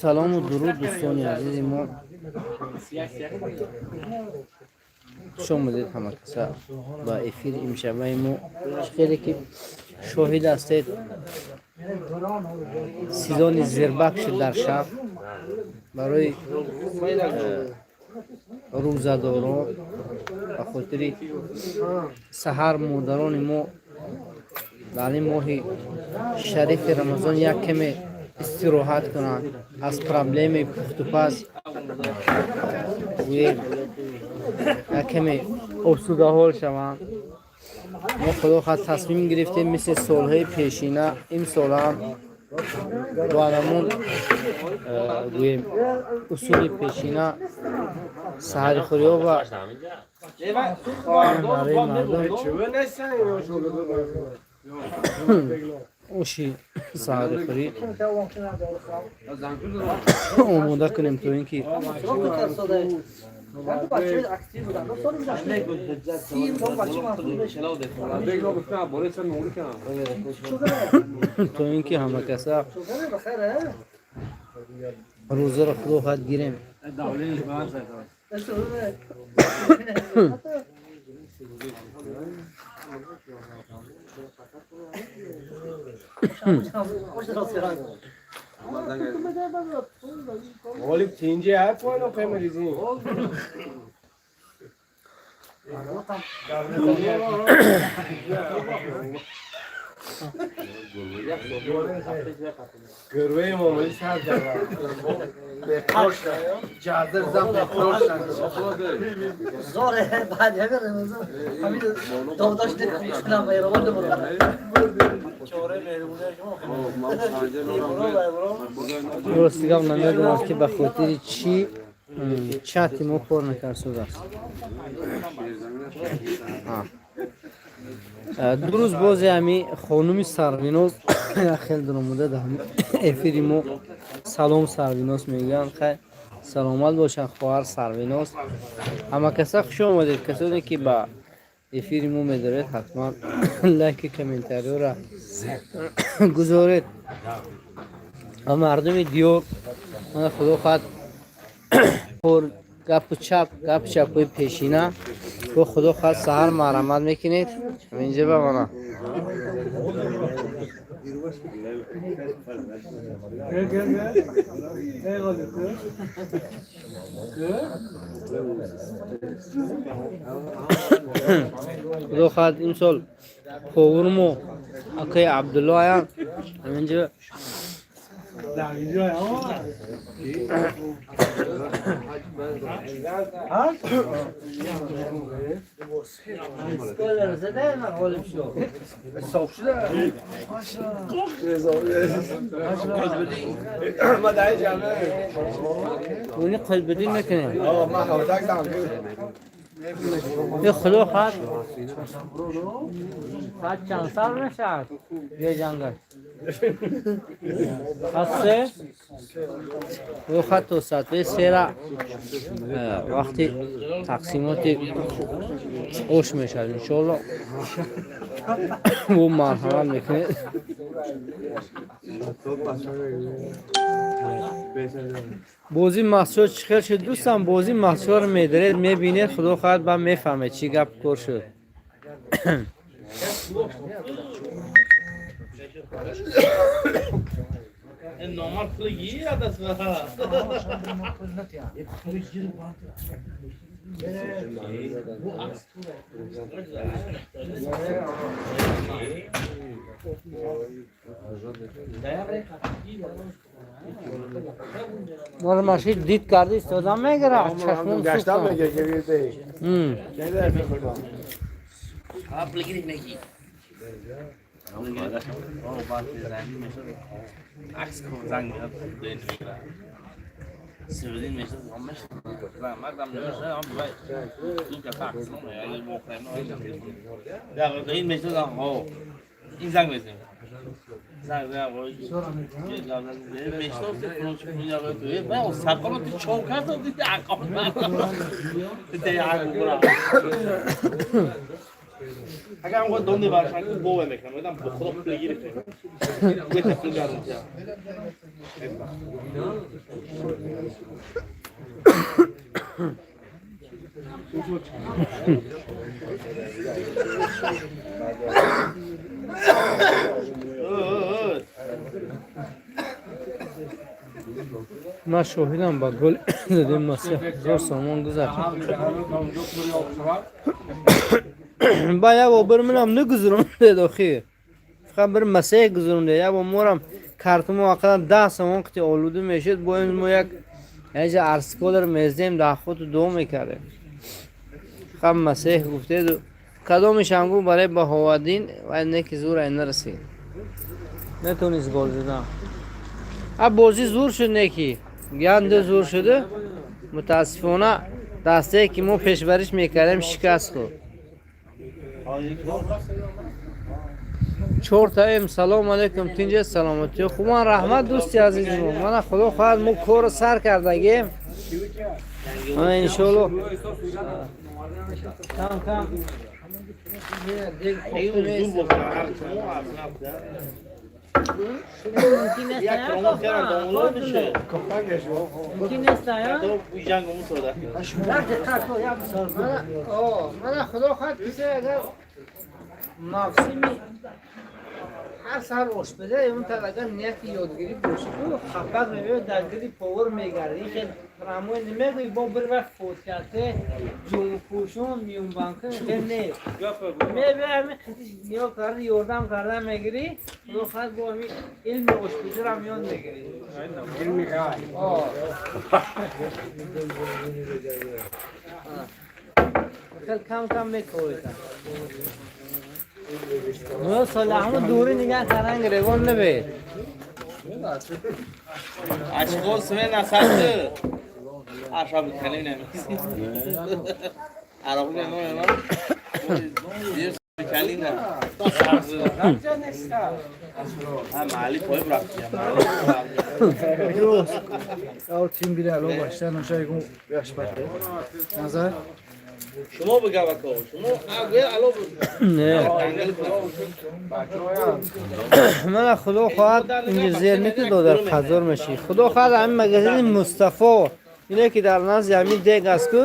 Салому дуруд, дӯстони азизи мо, хуш омадед ҳама каса ба эфири имшабаи мо. Хеле ки шоҳид ҳастед, сезони зирбак шуд дар шаҳр барои рӯзадорон, ба хотири саҳар модарони мо дар ин моҳи шарифи Рамазон як каме истироҳат кунанд аз проблемаи пухтупаз, гӯем, як каме осудаҳол шаванд. Мо, худо хоҳад, тасмим гирифтем, мисли солҳои пешина имсол ҳам бо ҳамон, гӯем, усули пешина саҳарихӯриҳо ва барои мардум оши саҳарихӯрӣ омода кунем, то ин ки ҳама каса рӯзаро, худо хоҳад, гирем. غالب تینجی هر پایین پمریزی. گروه مامایی سر جادر زن زوره بعد همین همین داداش نکنم میروان برو. Рости гап, намедонам, ки ба хотири чӣ чати мо кор накард шудааст. Ду рӯз бозе ҳами хонуми Сарвиноз хел дуромуда дар эфири мо. Салом, Сарвиноз, мегӯянд. Хай, саломат бошанд, хоҳар Сарвиноз. Ҳама каса хуш омадед. Касоне ки ба эфири мо медоред, ҳатман лайки, комментариёра гузоред. Ва мардуми диёр, мана, худо хоҳад, гапу чап, гапу чапҳои пешина бо, худо хоҳад, саҳар марҳамат мекунед ҳаминҷа ба мана. Худо хоҳад, имсол повурмо акаи Абдулло аян ҳаминҷа. ما در جمعه اونی قلبدین نکنیم. آه، من خواهدک دارم. یه خدا خواهد خواهد چند سال نشد یه جنگل از سه خدا خواهد تا ساعت 3 را وقتی تقسیمات ош мешавад, иншоалло, бо марҳамат мекунед. Бозӣ маҳсулот чӣ хел шуд, дӯстам? Бозӣ маҳсулотро медоред, мебинед, худо хоҳад, ба мефаҳмед, чӣ гап кор шуд. Normal pulu giyiyor da. Моро машид дид карда истода мегирад, чашмон گشتم сӯхтам. میگه که بیده چه در خدا. عکس کن زنگ میاد سیودین میشه همش مردم نمیشه هم باید این که عکس نمیه اگه موقع نه این میشه ها این زنگ میزنه زنگ زنگ میشه فلان چی من سقالو تو چاو کردم دیدی عقاب دیدی عقاب. Агар ҳам донди баршан бове мекунам, медам бо худо пул гирифтем. Гуфта пул гардон. Ман шоҳидам ба гол задем Масеҳ 1000 сомон гузашт. Ба як бор бір минам нагузарам дед охир. Фақат бір Масеҳ гузарам дед. Як бор морам картимо ақаллан 10 сомон қити олуда мешуд. Бо ин мо як яъне арсколер мездем дар худ дуо мекардем. Фақат Масеҳ гуфтеду кадомишам гуфт барои Баҳоваддин вай неки зур ай нарасид. Натонист гол задан. А бозӣ зур шуд неки. Ганде зур шуда. Мутаассифона дастае ки мо пешбариш мекардем шикаст хӯрд. Чортаем салом алейкум тинҷа саломатӣ. Хубан раҳмат дӯсти азизи мо. Мана худо хоҳад мо корро сар кардагем. Мана иншоалло. Кам кам. Мана худо хоҳад кисе агар мавсими ҳар сар ошпаза он тар агар нияти ёдгирӣ бошӣ ку хафат мебиёд дар гирди повар мегардӣ. Ин хел рамои намегӯӣ бо бір вақт фотиате ҷумпӯшон миёнбанка хел нест. Мебиёй ҳамин қитиш ниё карда ёрдам карда мегирӣ. Худо хоҳад бо ҳамин илми ошпазиро ёд мегирӣ. Хел кам кам мекорида. Ну соли ҳамон дури нигаҳ кардан гирегон набед. Ашқол смен асаб. Ашаб калим намис. Ароқ не но. Калим на. Ha mahalli koyup bıraktı ya. Ya tim bile alo baştan aşağı yukarı yaş başladı. Nazar. Шумо бигав ако. Шумо агӯя ало. Не. Мана худо хоҳад инҷа зер неки додар қазор мешӣ. Худо хоҳад ҳамин магазини Мустафо ине ки дар назди ҳамин дег аст ку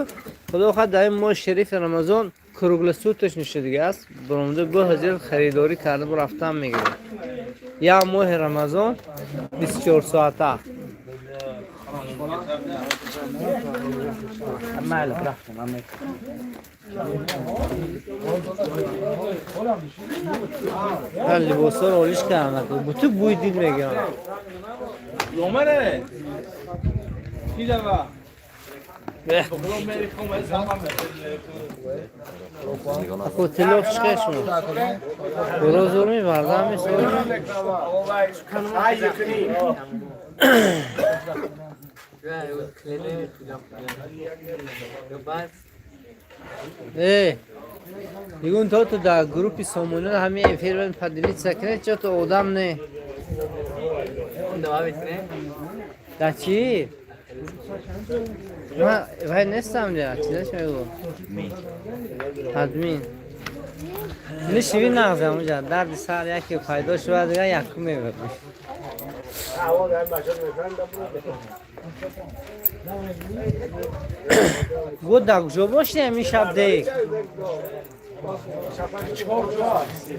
худо хоҳад дар ин моҳи шарифи Рамазон круглосуточный шудига аст. Баромада бо ҳазир харидорӣ карда бо рафтан мегирем. Як моҳи Рамазон 24 соата. Либосҳоро олиш кардам. Буту бӯи дил мегирам. Ёмаре. Ако тилоф чиқе шумо? Худо зур мебардам месозам. Э, нигун то ту дар группи Сомониён ҳамин эфир поделиться кунед, чо ту одам не. Дар чӣ? Ман вай нестам ля, чизаш мегӯ? Админ. Нишиви нағз ҳамуҷа, дарди сар яке пайдо шуда дигар якум мебарӣ. Бо дар куҷо бошӣ ҳамин шаб дег?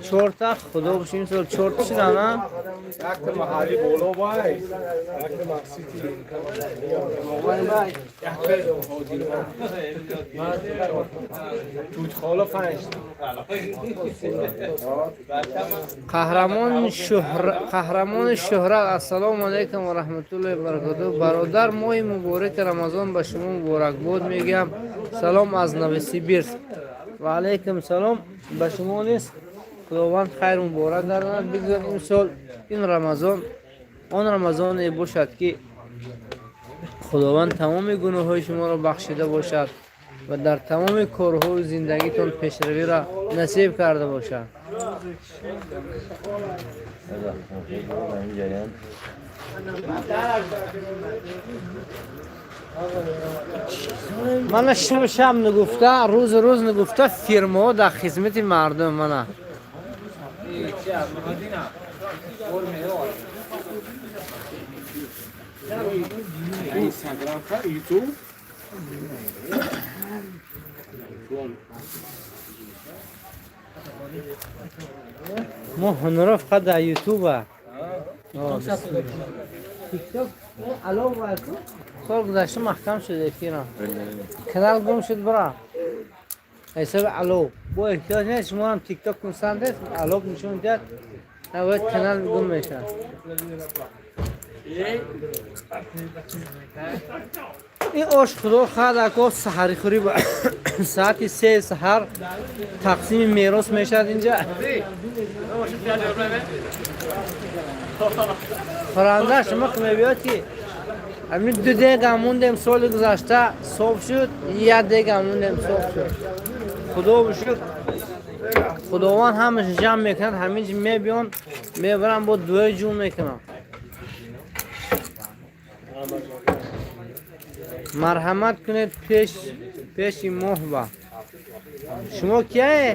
Чорта худо боши ин сол чорта шудам а? Якта маҳалли боло вай, якта мақсити. Тутхола панҷ. Қаҳрамони шуҳрат ассалому алайкум ва раҳматуллоҳи ва баракатуҳ. Бародар, моҳи мубораки Рамазон ба шумо муборакбод мегӯям. Салом аз Новосибирск. Ва алайкум салом ба шумо низ худованд хайр муборак гардонад. Бигзор имсол ин Рамазон он рамазоне бошад ки худованд тамоми гуноҳҳои шуморо бахшида бошад ва дар тамоми корҳои зиндагитон пешравиро насиб карда бошад. Мана шаб шаб нагуфта, рӯз рӯз нагуфта, фирмаҳо дар хизмати мардум мана. Instagram, YouTube. Мо ҳунаро фақат дар ютуба. Тикток алова сол гузашта маҳкам шуд эфирам. Канал гум шуд бара. Ҳисоби алов. Бо эҳтиёҷ нест, шумоам тикток кунсандед, алов нишон диҳад, набояд канал гум мешавад. Ин ош худо хоҳад ако саҳарихӯрӣ ба соати 3 саҳар тақсими мерос мешавад инҷа. Хӯранда шумо ки мебиёд ки ҳамин ду дега мондем соли гузашта соф шуд, як дега мондем соф шуд. Худо бишукр, Худованд ҳамаша ҷамъ мекунад, ҳамин ҷи мебиён, мебарам бо дуои ҷӯ мекунам. Марҳамат кунед пеш пеши моҳ ба. Шумо кияе?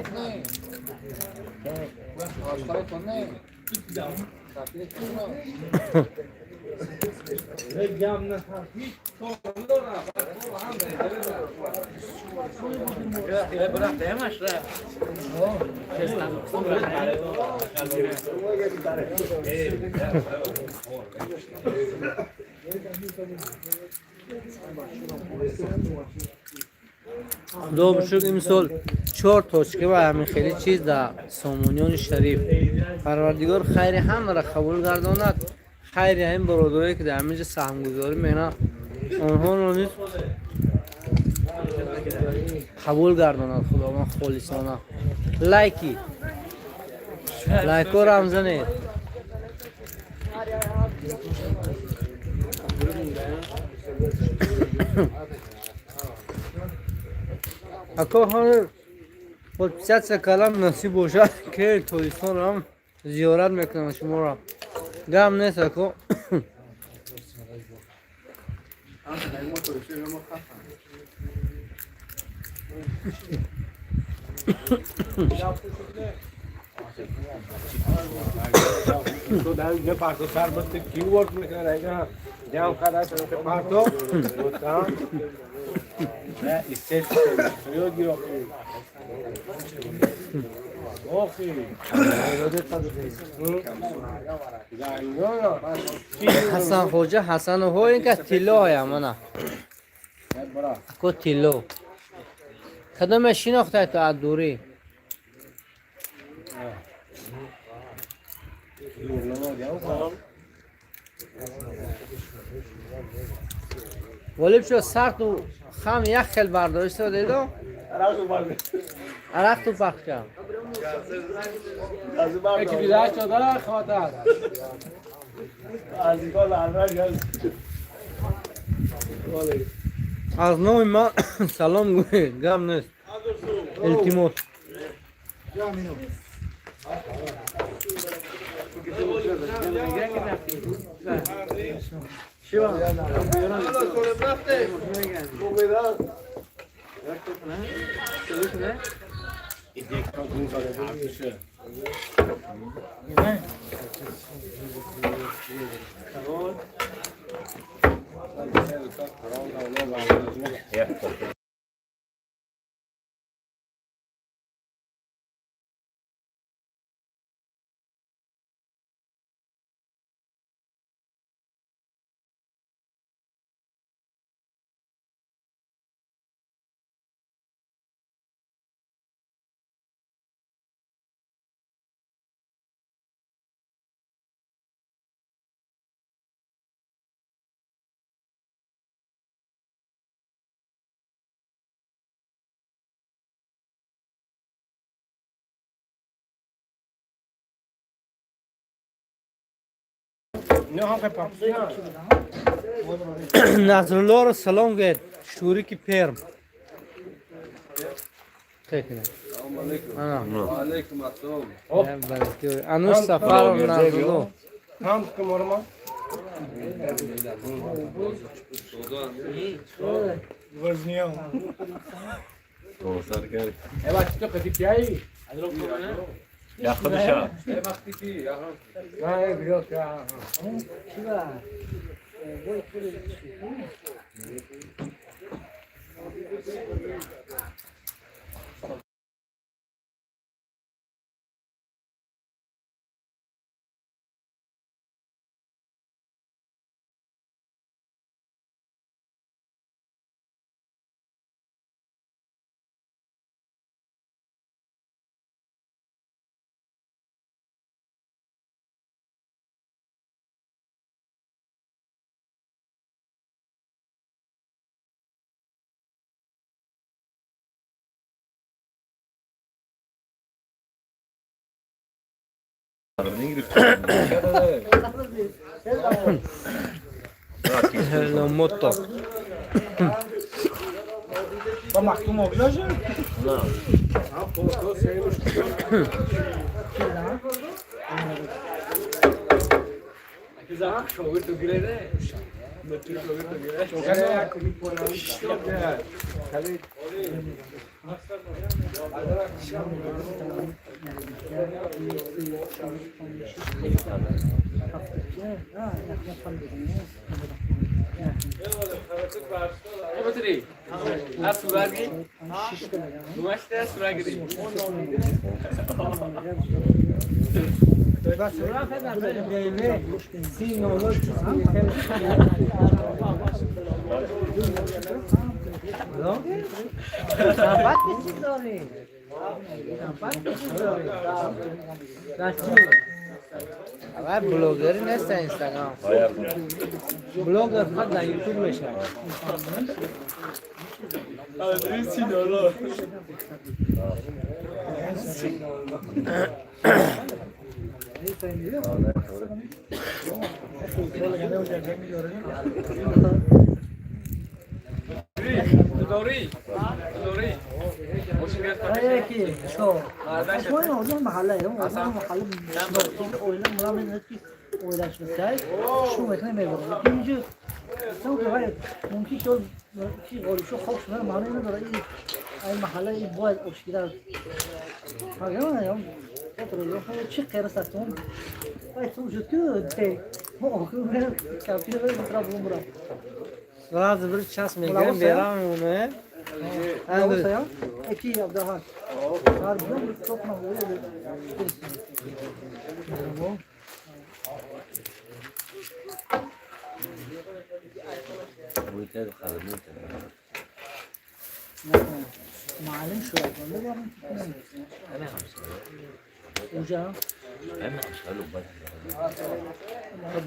Худо бишукр, имсол чор точка ва ҳамин хеле чиз дар Сомониёни шариф. Парвардигор хайри ҳамаро қабул гардонад. Хайри ҳамин бародарое ки дар ҳамин ҷо саҳмгузорӣ мекунанд, онҳоро низ қабул гардонад Худованд холисона. Лайки лайкҳоро ҳам занед. Ако ҳозир подписаться калам насиб бошад, ки Тоҷикистонро ҳам зиёрат мекунам шуморо. Гам нест ако. تو در اینجا پارتو سر بسته کیورد میکنه اینا جمع کرده سر پارتو گفتم نه استیج یادی آخی Ҳасан Хоҷа Ҳасановҳо ин ка тиллоҳоям мана. Ако тилло. Кадоме шинохтай ту аз дурӣ? Ғолиб шуд сарту хам як хел бардошта дедо? Арақ ту пахш кард. یکی بیدار شده خاطر از این کار Аз номи ман салом гӯед, гап нест. Илтимос. Насруллоро салом гӯед, шурики Перм. Алейкум ассалом. Ануш Сафаров Насрулло. Motto. بلاگر نیست اینستاگرام بلاگر فقط در یوتیوب میشه. Сразу bir час мегирем, берам уне.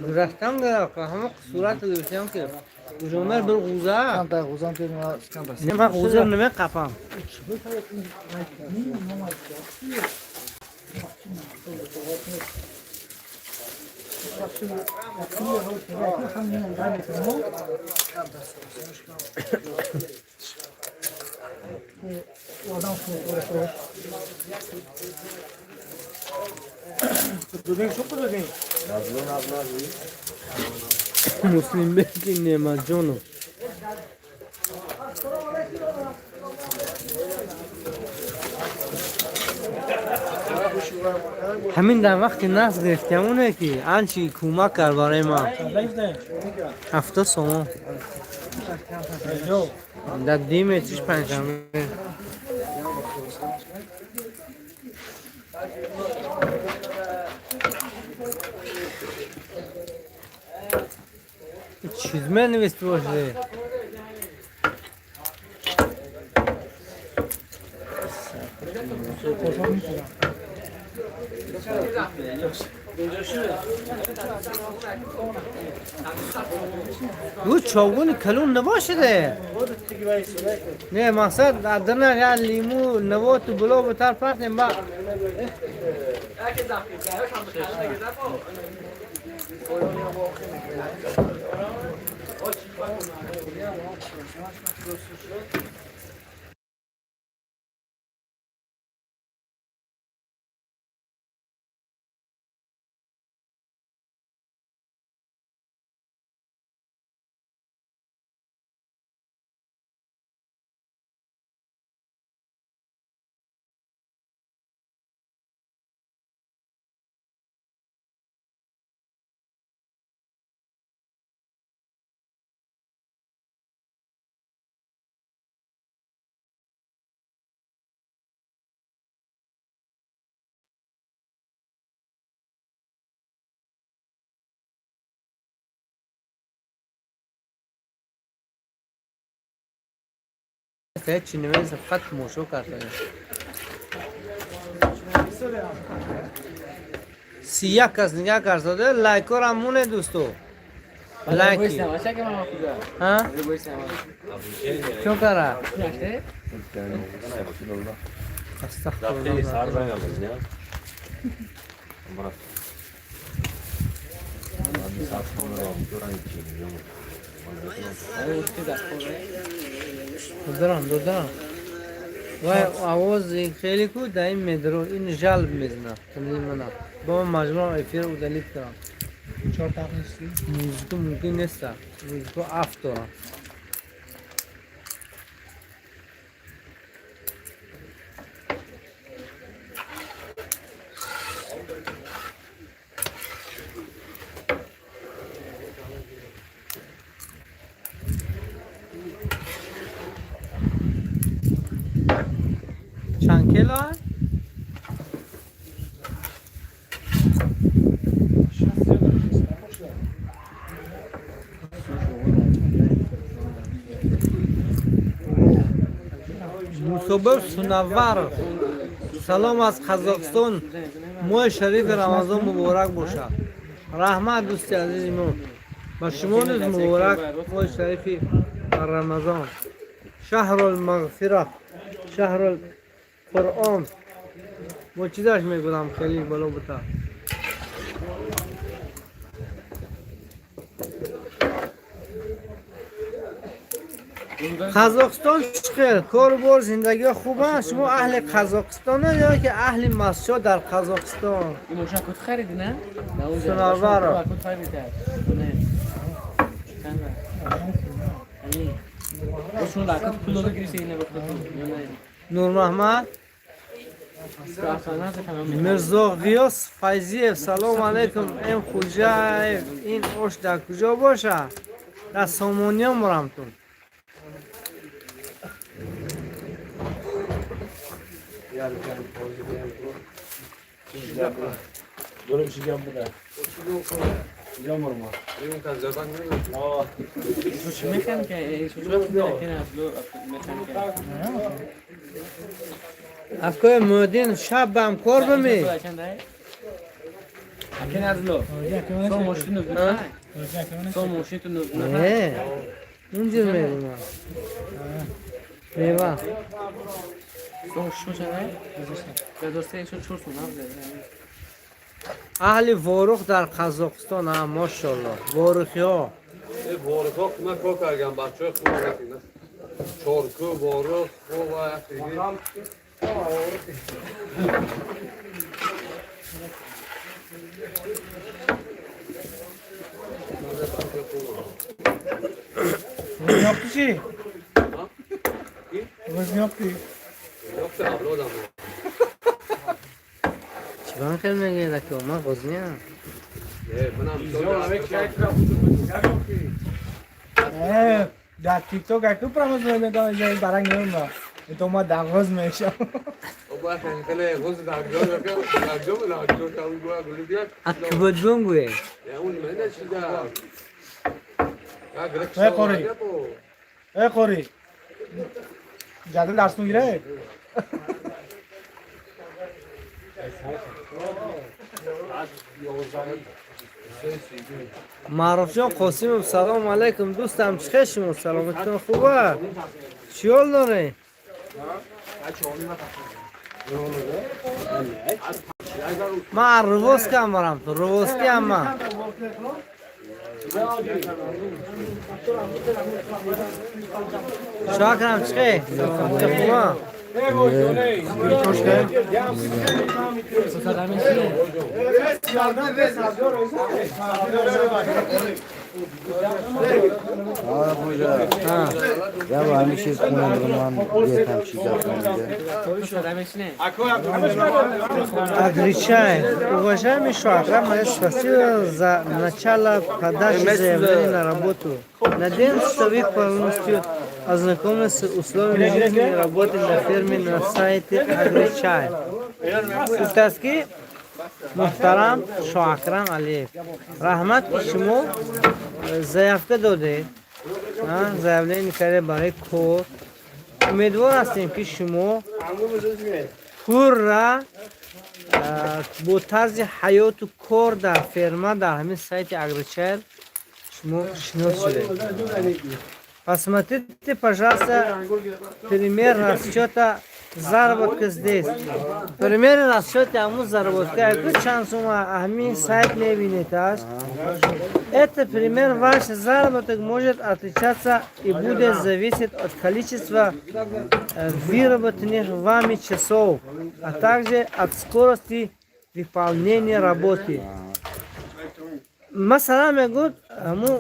Гузаштам ҳама сурат гирифтам ки гузонар bir g'uza. Nima g'uza nima qapam. Муслимбеки Неъматҷонов. Ҳамин дар вақти насб гирифтамоне ки анчи кӯмак кард барои ман. 70 сомон. Дар диметриш панҷшанбе. Чиз менависти бошад? Ӯ човгуни калон набошаде. Не, мақсад адрна я лиму навоту було бутар партем ба. Ҳечи намедонистам, фақат тамошо кардам. 31 кас нигаҳ карда, лайкора моне, дӯсто. Лайки. Ҳа? Чон кара? Астағфируллоҳ. Додорам, додорам. Вай овози хеле ку да ин медро ин жалб мезна. Мана. Бо маҷбурам эфир удалить кардам. Музыка мумкин нест. Музыка автора. Чанд кило? Мусобир Сунаваров. Салом аз Қазоқистон. Моҳи шарифи Рамазон муборак бошад. Раҳмат, дӯсти азизи мо. Ба шумо низ муборак моҳи шарифи Рамазон. Шаҳрул мағфира, шаҳрул Қуръон. Мо чизаш мегӯям хеле бало бута. Қазоқистон чӣ хел? Кору бор, зиндагиҳо хуб аст? Шумо аҳли Қазоқистонед ё ки аҳли масҷид дар Қазоқистон? Сунаваров. Нурмаҳмад Мирзо Ғиёс Файзиев, салом алейкум. М Хуҷаев, ин ош дар куҷо бошад? Дар Сомониён морамтун. Акои Муҳиддин, шаб бам кор бимӣ? Не, унҷо меримам. Мева. Аҳли Ворух дар Қазоқистон, а, мошалло. Ворухиҳо. Ворухҳо ман кор кардам, бачаҳои хуб. Чорку, Ворух, ва Ёпти чӣ? Ёпти. Ёпти авлодам. Чӣ ба хел мегӯяд, ако? Ман ғозням. Манам. Дар тикток аку промос мекунам, баранг намемонам. То ма дар ғоз мешам. Акбадбон гӯе. Э қори. Э қори. Ҷадвал дарс мегирад? Маъруфҷон Қосимов, салом алайкум, дӯстам, чӣ хел шумо, саломатитон хуба, чӣ ҳол доред? Ман Рувоскам барам, ту Рувоскиам ман. Шоакрам, чӣ хел, саломатӣ хуба? Я ҳамин чиз хонам, ман гетам чиза хонда. Агричай. Уважаемый Шоакрам, спасибо за начало подачи заявления на работу. Надеемся, что вы полностью ознакомились с условиями жизни и работы на ферме на сайте Агричай. Гуфтааст, ки муҳтарам Шоакрам Алиев, раҳмат, ки шумо заявка додед, заявление карде барои кор. Умедвор ҳастем, ки шумо пурра бо тарзи ҳаёту кор дар ферма, дар ҳамин сайти Агрочайл шумо шинос шудед. Посмотрите, пожалуйста, пример расчета заработка здесь. Пример расчета ҳамун заработка ку чанд сумма ҳамин сайт мебинед аш. Это пример, ваш заработок может отличаться и будет зависеть от количества выработанных вами часов, а также от скорости выполнения работы. Масалан, мегӯд, ҳамун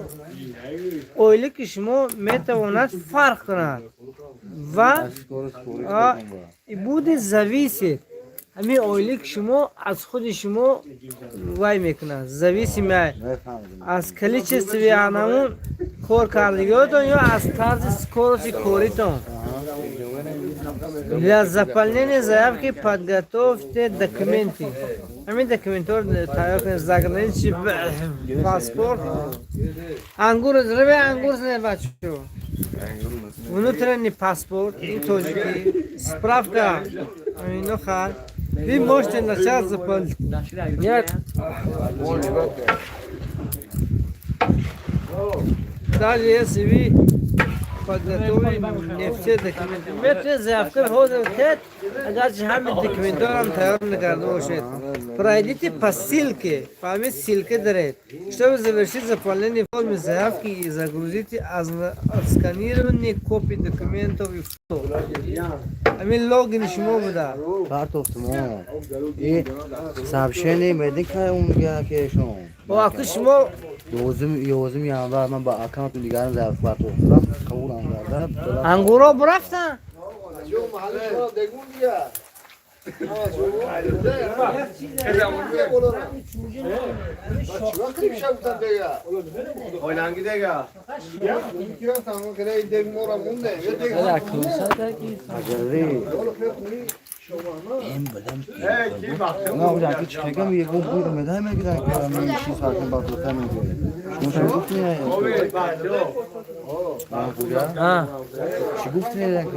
ойлики шумо метавонад фарқ кунад ва и будет зависеть, ҳамин ойлик шумо аз худи шумо вай мекунад, зависимо аз количествои анамун кор кардагиотон ё аз тарзи скорости коритон. Для заполнения заявки подготовьте документы. Ҳамин документҳоро тайёр кунед: заграничный паспорт, ангур рве, ангур зне, бачо, внутренний паспорт, ин тоҷикӣ, справка, ино хар. Вы можете начать заполнять даже если вы подготовили не все документы. Метавонед заявка ҳозир кед, агарчи ҳамин документҳоро тайёр накарда бошед. Пройдите по ссылке, по ҳамин ссылке даред, чтобы завершить заполнение формы заявки, и загрузите отсканированные копии документов и фото. Ҳамин логини шумо буда. Партофтмо и сообщение медин ка унга ки шумо. О, аку шумо. 11 январ ман ба аккаунти дигарам заявка партофтам, қабулам карда. Ангуро бурафтан. Агари на уҷа ки чӣ мегам, ягон бур медай мегиран ки ман чиз фарқи партофта мегӯяд. Шумо чӣ гуфтед? Чӣ гуфтед?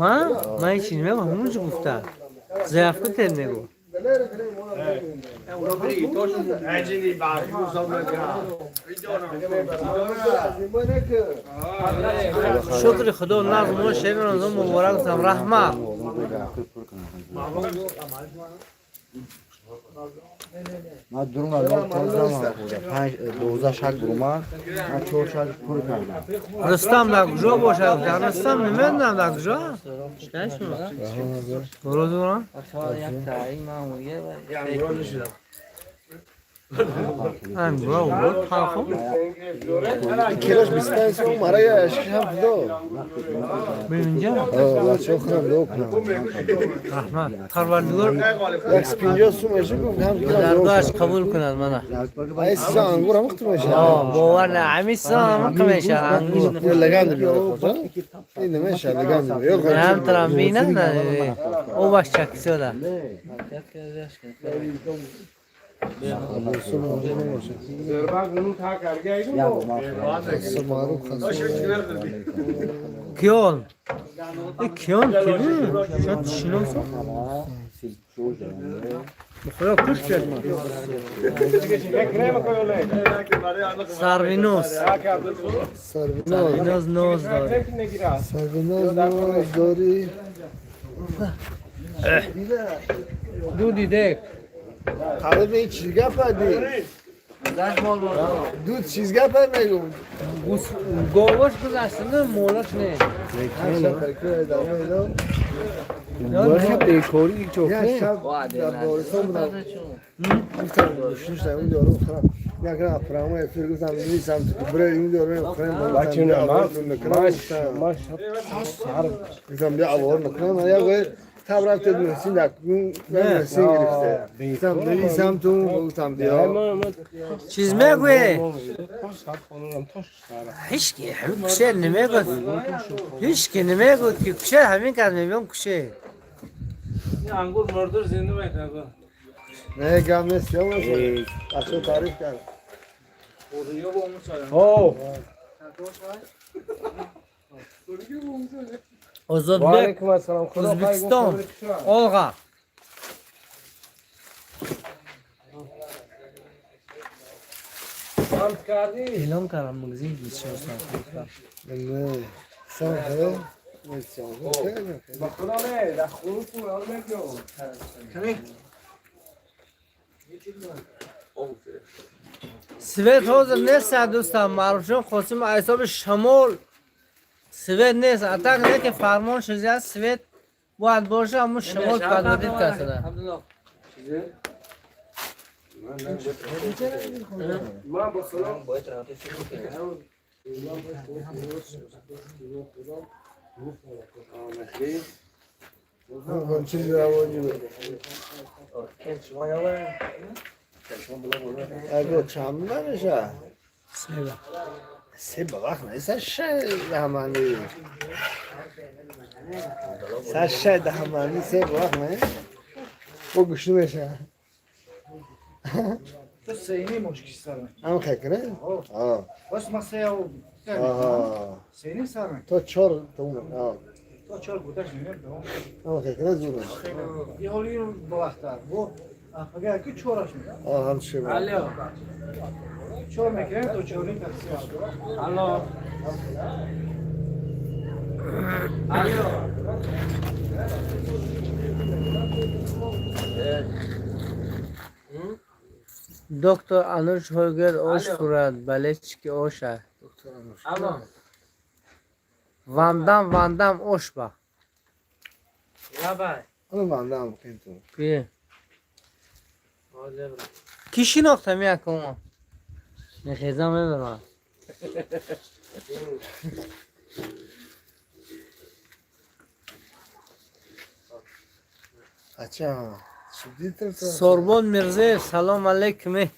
Ман ҳечи намегӯям, ҳамон чӣ гуфта, заявка тед мегӯ. Шукри Худо, нағз. Мо шаби Рамазон муборак гуфтам, раҳмат. Ман дурумадам, панҷ 12 шак дурумад, ман чор шак пур кардам. Рустам дар куҷо бошад? Рустам намедонам дар куҷо. Дуру. Ангура талхо. Килош 25 сом барои ашки ҳам худо. Бинҷа? Бачаҳо худам дуо кунам. Раҳмат. Парвардигор 150 сум эши гуфт ҳам кило. Даргоҳаш қабул кунад мана. Ай сиза ангур ҳам қитм мешавад. Бовар на, ҳамин сиза ҳам қитм мешавад ангур. Лаганд биёр хоҷа. Ин намешавад, лаганд биёр. Ҳам трамбина на, о баш чакисода. Киён? Киён ки буд? Шояд шиносам? Худо куш кард. Сарвиноз. Сарвиноз ноз дорӣ. Сарвиноз ноз дорӣ. Дуди дек. Қалби ин чиз гапа ди. Дуд чиз гапа мегум. Говош гузаштана, молаш не. Бекорӣ. Як шаб дар Боваристон будам. Гуфтам шуштам ин дору хӯрам. Як прямо эфир гуфтам нисам бре ин дору хӯрам. Гуфтам бия авор накунам. Як таб рафте Муҳсин дар Муҳсин гирифте. Гуфтам нависам ту, гуфтам биё. Чиз мегӯе? Ҳички ҳамин куше намегӯд. Ҳички намегӯд ки куше ҳамин кас мебиём куше. Ангур мурдур зинда мекунад. Не, гап нест, ё бачаҳо таъриф кард. О. Озодбек, O'zbekiston, olg'a. Эълон кардам, магазин 24 соат. نه سام خیلی با خدا نه در خروج پول آن نکن. Свет ҳозир нест, дӯстам. Маъруфҷон Қосим, ҳисоби шамол свет нест. А так не ки фармон шуда, свет бояд боша, аммо шамол подводит касада. من با خدا چیزی روانی بود اگه چند نمیشه سه وقت نیست، شه دهمانی سه شه دهمانی سه وقت نه با گوشت میشه. تو سینه مشکی سرم. هم خکره آه. بس ما سه او آها. سینه سرم. تا چهار تا اون آه. تا چهار گودش نمیم. هم خکره زوره. یه حالی رو باختر. بو اگر که چهارش میده. آه هم چه. الو. چهار میکنیم تا چهاریم تقسیم. الو، الو. Доктор Ануш Хойгер ош хӯрад, бале, чики оша. الو. Вандам, вандам ош ба. لبای. اون بنده هم خیلی تو Ки? Ки шинохта меякума? Мехезам, мебарам. اچھا چی دیدم؟ Сорбон Мирзоев, салом алейкум. Э.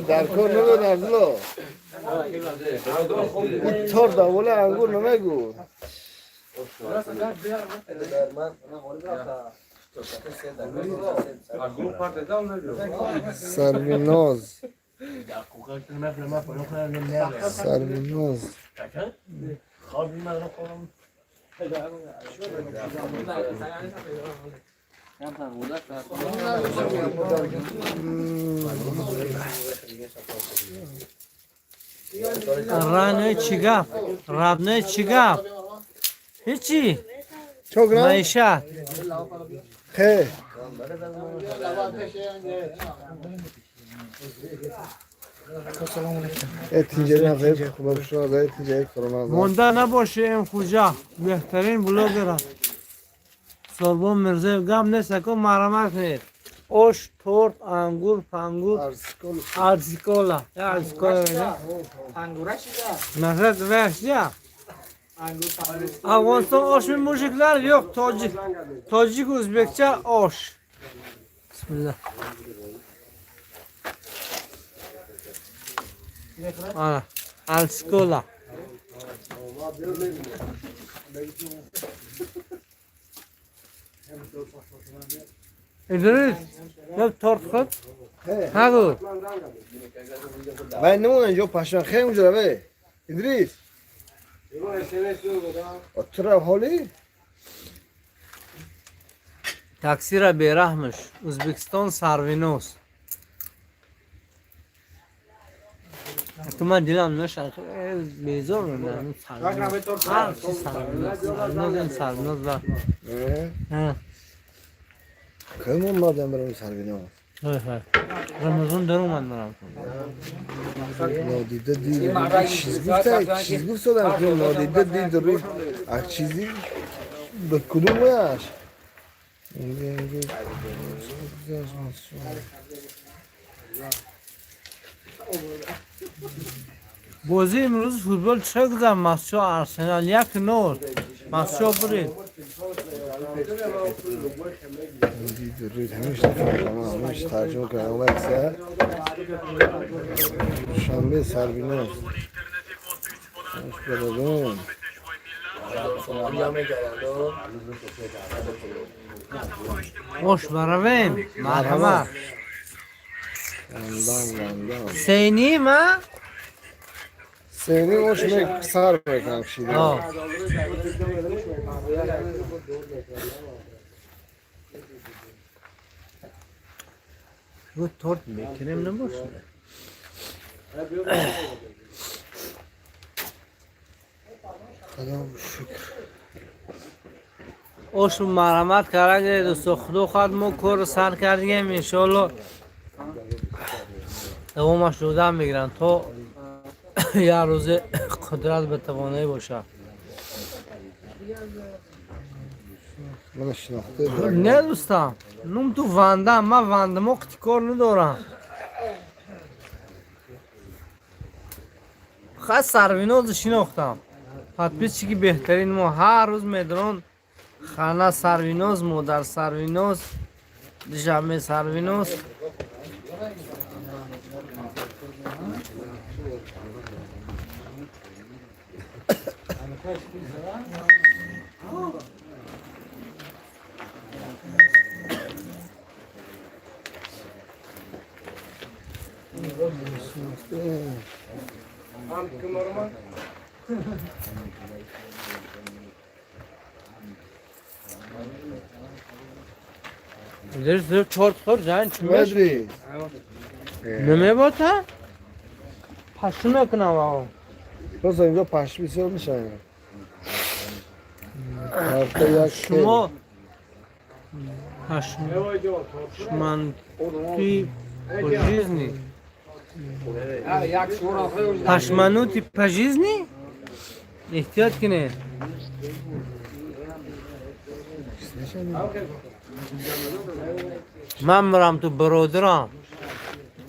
در کار نگو عبدالله، این تار دوله انگور نمیگو. سرمیناز، سرمیناز. Раной чӣ гап? Рабной чӣ гап? Ҳечи. چو گرم Маишат. خیر. تینجری هم خیلی خوب شد، تینجری کرونا. Монда набошем, хуҷа. Беҳтарин блогера. Сорбон Мирзоев, гап нест, ако марамат кунед. Ош, торт, ангур, пангур, ارسکول. арзикола. Я арзикола мегӯям. انگوره چیزه. Назар версия. Афғонистон ошми мужиклар yo'q, tojik. Tojik o'zbekcha osh. Bismillah. Ana, Alskola. Idris, yo'q, tort qil. Ha bu. من نمون اینجا پشن خیلی اونجا روه ادریس تو رو حالی. Taksira berahmish. O'zbekiston Sarvinoz. То ман дилам наша безор мемонам. Ҳар чи Сарвиноз, Сарвиноз, ин Сарвиноз ва. Ҳа. خیلی من مردم برم سربینا. Ҳой ҳой. Рамазон даромад марам. نادیده دید چیز گفت، چیز گفت سادم که نادیده دید روی از چیزی به کدوم ویش اینجا اینجا. Бозии имрӯзи футбол чӣ гузашт? Мастчо Арсенал 1-0. Мастчо бурид. دید روی همیشه همیشه ترجمه کنم اون شنبه سربینا برادرم. Ош баравем. Марҳамат. Гандам, гандам. Сеним, а? Сеним ош сар мекунам кшида. Бу торт мекунем набошад. Худо шукр. Ошу марҳамат карда дӯсто, худо хоҳад мо корро сар кардем, иншоалло давомаш дода мегиранд то як рӯзе қудрат ба тавоноӣ бошад. Мана шинохта. Не, дӯстам, нум ту вандам, ман вандамо қити кор надорам. Хай, Сарвинозу шинохтам. Подписчики беҳтарин мо ҳар рӯз медорон хана Сарвиноз, модар Сарвиноз, Душанбе Сарвиноз. Чорт хӯр жан чӣ Медри. Намебота? Пашу мекунам ао. Просто инҷо пашм бисёр мешавад. Ҳафта як. Шумо пашманти по жизни. Пашманути по жизни? Эҳтиёт кунед. Ман мурам ту бародарам.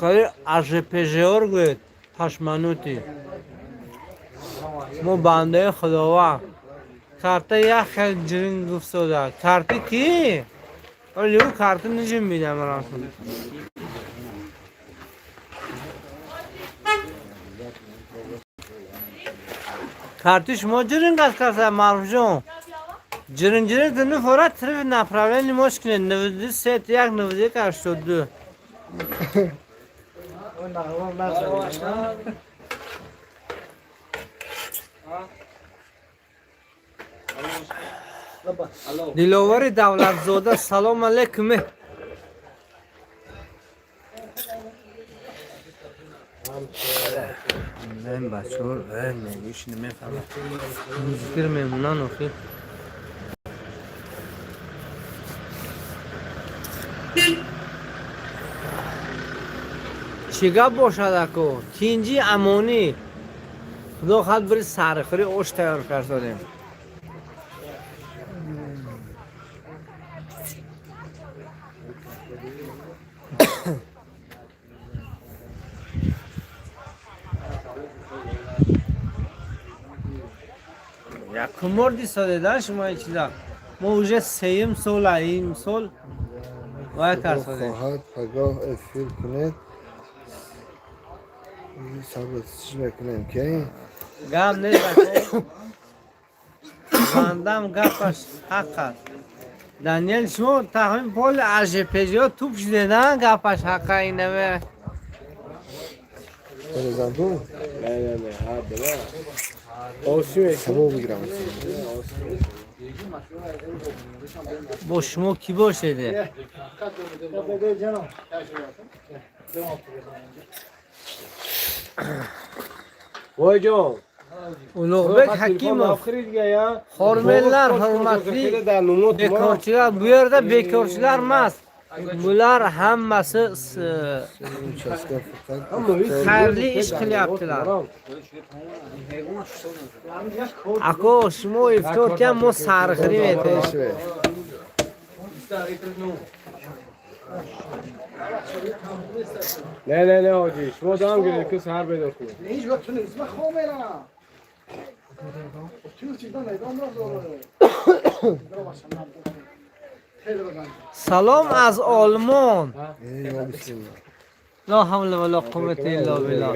Қали АЖПЖОр гӯед пашманути. Мо бандаи Худованд. Карта як хел ҷирин гуфтода. Карти ки? Оли ӯ карта нижим бидам рафтум. Карти шумо ҷирин қад карта Маъруфҷон. Ҷирин ҷирин тини фора триф направление мош кунед 93 1 91 82. Диловари Давлатзода, салом алейкум. Мен бачаҳо мегӯш намефаҳмам. Музикир мемонанд охир. Чӣ гап бошад ако? Тинҷи амонӣ. Худо хоҳад бири сархӯри ош тайёр кардодем. Якум бор дисодеда шумо ин чиза. Мо уже сеюм сол ин сол вай кардодем. Хоҳад пагоҳ эфир кунед. Сабр чӣ мекунем ки? Гап нест ако. Бандам гапаш ҳақ аст. Даниэл, шумо тахмин поли АЖПЖ туп шудеда, гапаш ҳақа инаве. Барезанту? Не, не, не, ҳа, била. Оси мекунем. Сабо бигирам. Бо шумо кӣ бошеде? Вой ҷон. Улуғбек Ҳакимов. Хормелlar, hurmatli bekorchilar, bu yerda bekorchilar emas. Bular hammasi Участка фақат xayrli ish qilyaptilar. Ако шумо ифтор кан мо сархӯрӣ метавем. Не, не, не, ҳоҷӣ, шумо дам гиред ки саҳар бедор кунед. ҳеҷ вақт нест, ман хоб мерам. Ту чизда майдон дорам. Салом аз Олмон. Ё бисмилла. Ла ҳавла ва ла қуввата илла биллаҳ.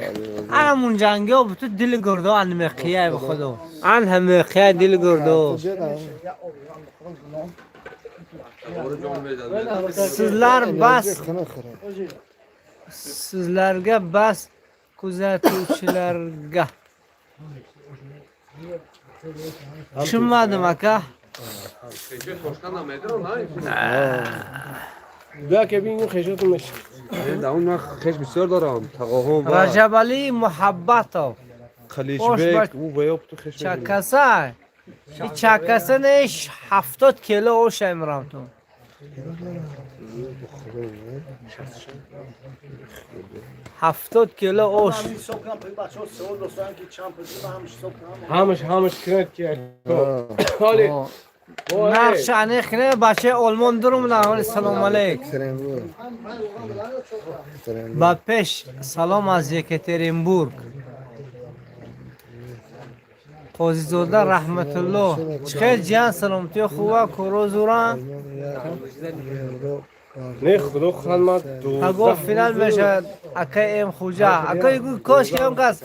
Ҳамун ҷангиҳо бутун дили гурдо анмеқия ба худо. Ан ҳамеқия дили гурдо. Sizlar bas sizlarga bas kuzatuvchilarga. Tushunmadim aka. Раҷабалӣ Муҳаббатов. Чакаса. Чакаса не 70 кило ош имрам ту. 70 кило ош. ҳамаш кунад ки ҳоли Нақш аниқ не бачаи Олмон дурумдан ҳоли салом алейк. Ба пеш салом аз Екатеринбург. Қозизода Раҳматулло. Чӣ хел ҷиян саломатиё хуба коро зуран? Не худо хоҳад ман Паго финал мешавад акай Эм Хуҷа. Акай гӯ кош ки он кас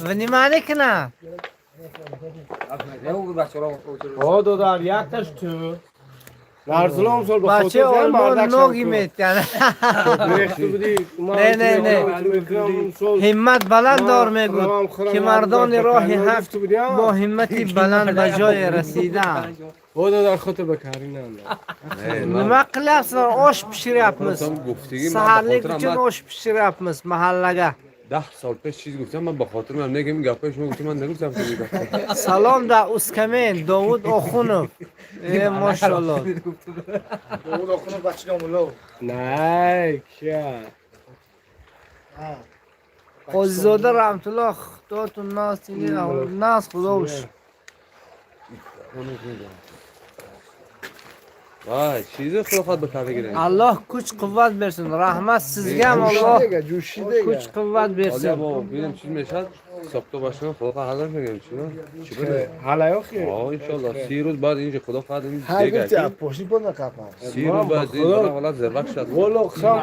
внимание кина. О додар якташ ту нарзулом сол ба бачаи Олмон ноги метиҳад. Не не не. Ҳиммат баланд дор мегӯд ки мардони роҳи ҳақ бо ҳиммати баланд ба ҷое расидаанд. О додар худто ба каринам. Nima qilyapsizlar? Osh pishiryapmiz. Saharlik uchun osh pishiryapmiz mahallaga. 10 сол пеш чиз гуфтам ман ба хотир ман негем гапҳои шумо гуфтам ман нагуфтам ки гапҳо. Салом да Ускамен Довуд Охунов. Э машаллоҳ. Довуд Охунов бачаи домулло. Най кия. Қозизода Раҳматуллоҳ худотун нас нас худо шукр. Вай, чизи худо хоҳад ба кафе гирем. Аллоҳ kuch quvvat bersin. Rahmat sizga ham Alloh kuch quvvat bersin. Ҳоли бо бинем чиз мешад. Ҳисобто башам худо хоҳад ҳалл мегирем чӣ? Чӣ буда? Ҳала ёхи. О, иншоаллоҳ 30 рӯз баъд инҷо худо хоҳад ин ҳар гуфти пошни пон накапа. 30 рӯз баъд ин ҳолат зарбак шад. Волло қисам.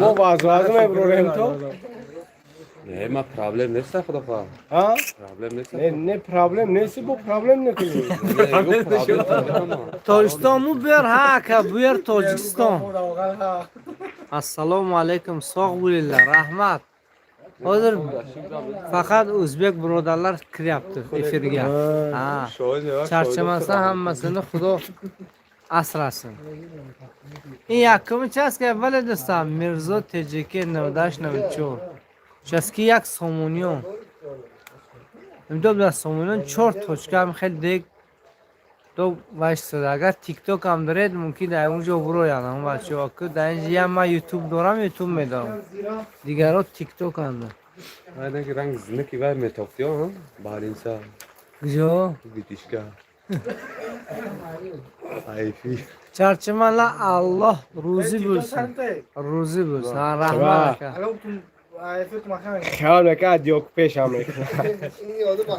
Мо вазв мебурем то. Не, ма проблем нест худо хоҳад. Ҳа? Проблем нест. Не, не проблем нест, бо проблем накунӣ. Тоҷикистон му биёр ҳа ака, биёр Тоҷикистон. Ассалому алайкум, соғ bo'linglar, rahmat. Hozir faqat o'zbek birodarlar kiryapti efirga. Ha. Charchamasdan hammasini Xudo asrasin. Ин якуми часка вале дӯстам Мирзо ТЖК 9894. Часки як сомониён. Имдоб дар сомониён 4 точка ҳам хеле дег до вайстода. Агар TikTok ҳам доред, мумкин дар он ҷо буроянд ҳамон бачаҳо. Ки дар инҷа ям ман YouTube дорам, YouTube медорам. Дигарро TikTok ҳам дорам. Вай наки ранг зинаки вай метофтиё, ҳа? Баринса. Куҷо? Битишка. Айфи. Чарчамала Аллоҳ рӯзӣ bo'lsin. Рӯзӣ bo'lsin. Ha, rahmat aka. Хаёл мекард ёк пешам мекунад.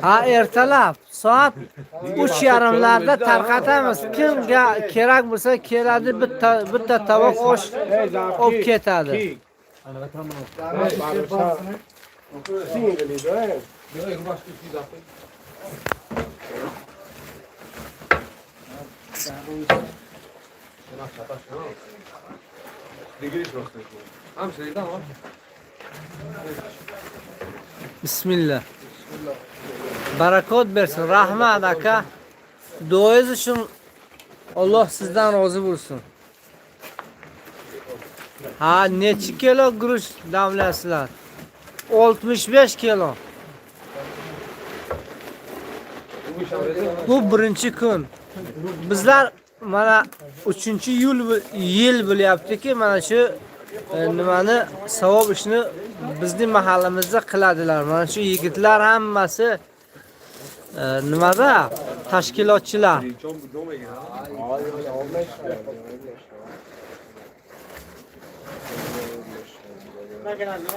Ha, ertalab soat 3:30larda tarqatamiz. Kimga kerak bo'lsa keladi, bitta bitta tovoq osh olib ketadi. Bismillah. Barakot bersin. Rahmat aka. Duoyingiz uchun Alloh sizdan rozi bo'lsin. Ha, necha kilo guruch damlasizlar? 65 kilo. Bu birinchi kun. Bizlar mana 3-yil bo'lyaptiki, mana shu nimani savob ishni bizning mahallamizda qiladilar. Mana shu yigitlar hammasi nimada tashkilotchilar.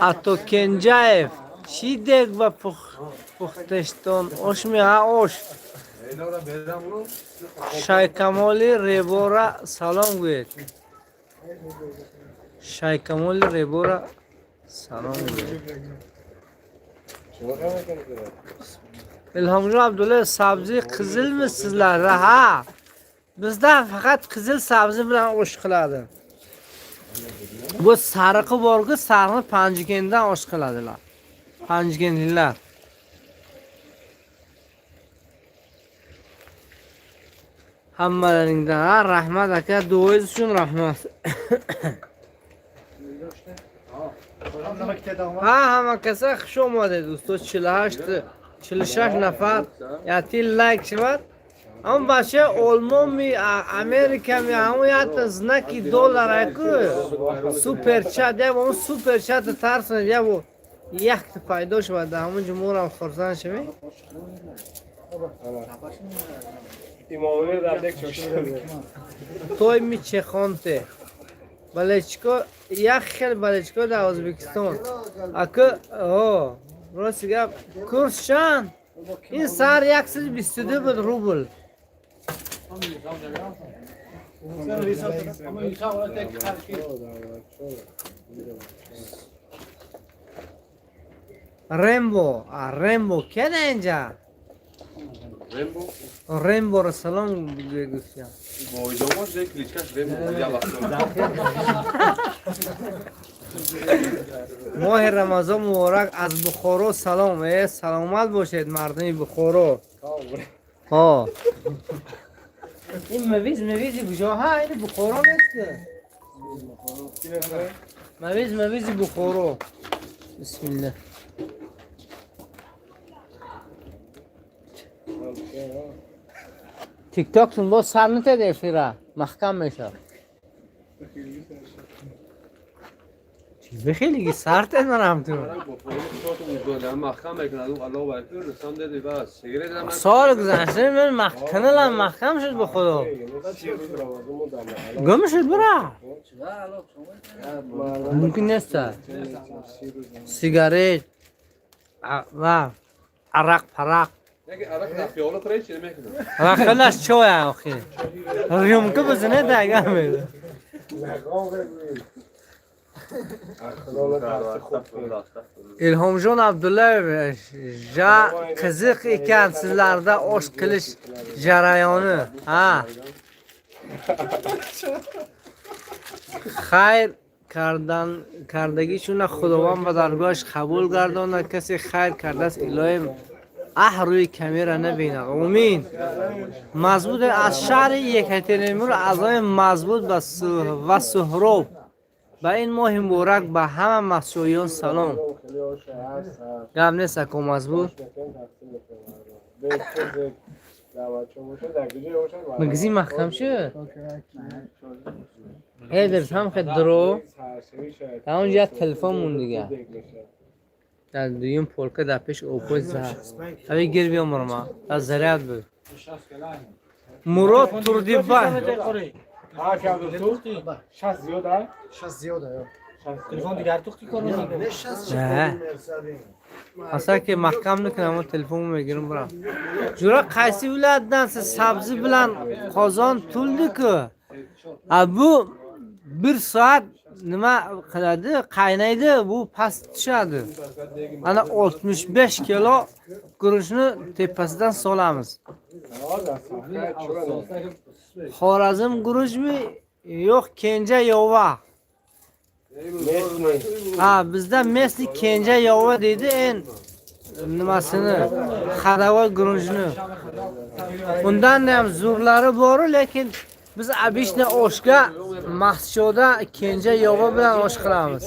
Ato Kenjayev Shidek va Puxteshton oshmi ha osh. Shaykamoli Rebora salom go'yed. Shaykamoli Rebora Салом. Ilhomjon Abdulla, sabzi qizilmi sizlarda? Ha. Bizda faqat qizil sabzi bilan osh qiladi. Bu sariqi borku, sariqni Panjikentdan osh qiladilar. Panjikentliklar. Hammalaringdan ha, rahmat aka, duoyingiz uchun rahmat. Ha, hamma kasa xush omадед, устод. 48, 46 нафар яти лайк шавад. Ҳамон бача Олмонми, Америками, ҳамон якта знаки доллар аку, супер чат, як он супер чат тарсонед, як якта пайдо шавад, дар ҳамон ҷо морам хурсанд шавем. Имомали дар дек шуд. Той мичехонте. Балечко, як хел балечко дар Ӯзбекистон. Аку, о, рости гап, курс чанд? Ин сар 122 буд рубл. Рембо, а Рембо кеда инҷа? Рембо. Ремборо салом гуфтям. Бойдомош де кличкаш Рембо я вақт. Моҳи Рамазон муборак, аз Бухоро салом. Э, саломат бошед, мардуми Бухоро. Ҳо. Ин мавиз мавизи куҷо? Ҳа, ин Бухоро нест. Мавиз мавизи Бухоро. Бисмиллах. Тиктоктун боз сар натед эфира, маҳкам мешавад. Бихелиги сартед манам ту. Маҳкам мекунад Аллоҳу акбар расан деди бас. Сигарет ҳам Сол гузашта ман каналам маҳкам шуд ба худо. Гум шуд бира. Мумкин нест. Сигарет ва арақ парақ. Яки арақ дар пиёла тра чӣ мекунад? Вақтлаш чой охи. Рюмка бизанед агар меда. Ilhomjon Abdullayev, ja qiziq ekan sizlarda osh qilish jarayoni. Ha. Xayr кардан кардагишуна Худованд ба даргоҳаш қабул гардонад. Касе хайр кардааст, илоҳим аҳ рӯи камера набинад. Омин. Мазбуд аз шаҳри Екатеринбург аъзои мазбут ва Суҳроб. Ба ин моҳи муборак ба ҳама масҷоиён салом. Гап нест, ако мазбут. Магазин маҳкам шуд? Ҳедерс ҳам хел дро. Дар онҷо як телефон мон дига. Дар дуюм полка дар пеш опои зад. Ави гир биё мурма. Аз заряд буд. Мурод Турдибай. Ҳа, ки Абдурасул? 60 зиёд а? 60 зиёд а. Телефон дигар тухти кор Не. Аса ки маҳкам накунам, он телефон мегирам бурам. Ҷура qaysi viloyatdan siz? Sabzi bilan qozon to'ldi-ku. A bu bir soat nima qiladi? Qaynaydi, bu past tushadi. Ana 65 kilo guruchni tepasidan solamiz. Xorazm guruchmi? Yo'q, Kenja yova. Ha, bizda местный Kenja yova deydi en nimasini, ходовой guruchni. Undan ham zo'rlari bor, lekin biz обычно oshga Mahshoda Kenja yova bilan osh qilamiz.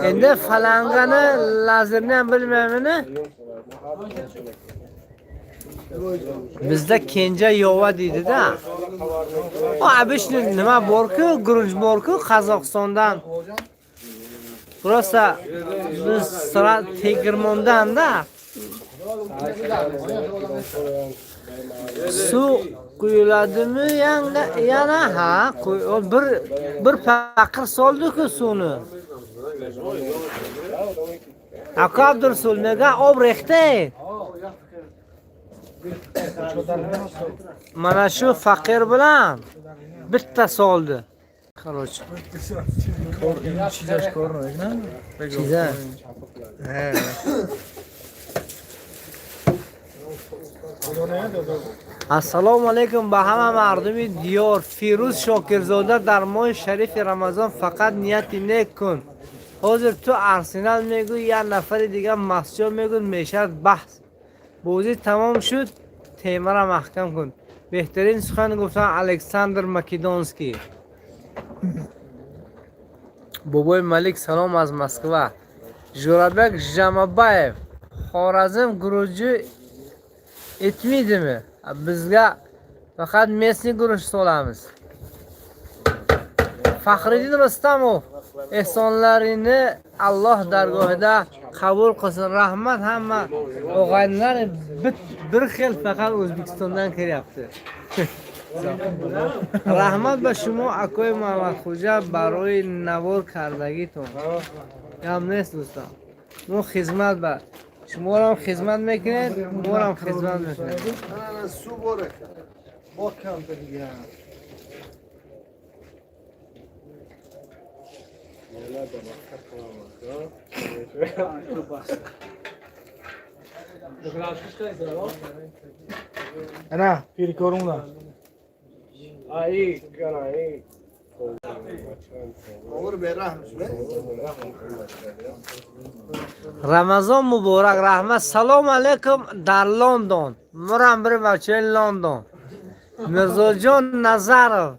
Endi falangani lazerni ham bilmayman. Bizda Kenja yova deydi-da. O обычный nima borku, guruch borku Qozog'istondan. Просто biz sira tegirmondan-da. Suv quyiladimi yana ha, o bir paqir soldi-ku suvni. Aka Abdursul, nega ob rexte? Mana shu faqir bilan bitta soldi. Короче. Чизаш кор намекунад? Чиза? Ассалому алайкум ба ҳама мардуми диёр. Фирӯз Шокирзода, дар моҳи шарифи Рамазон фақат нияти нек кун. Ҳозир ту Арсенал мегӯй, як нафари дигар Масҷо мегӯй, мешавад баҳс. Бозӣ тамом шуд, темара маҳкам кун. Беҳтарин сухан гуфтан Александр Македонский. Бобои Малик, салом аз Москва. Жӯрабек Жамабаев, Xorazm guruji etmaydimi? Bizga faqat местный guruch solamiz. Faxriddin Rustamov, ehsonlaringni Alloh dargohida qabul qilsin. Rahmat, hamma og'aynilar bir xil faqat O'zbekistondan kiryapti. Раҳмат ба шумо, акои Муҳаммадхӯҷа, барои навор кардагитон. Гап нест, дӯстон. Мо хизмат ба шуморам хизмат мекунед, морам хизмат мекунед. Су борака. Бо камта дига. Ана, пири корумда. Ай, кана, ай. Овар бераҳм шуд. Рамазон муборак, раҳмат. Салом алейкум дар Лондон. Мурам bir бачаи Лондон. Мирзоҷон Назаров.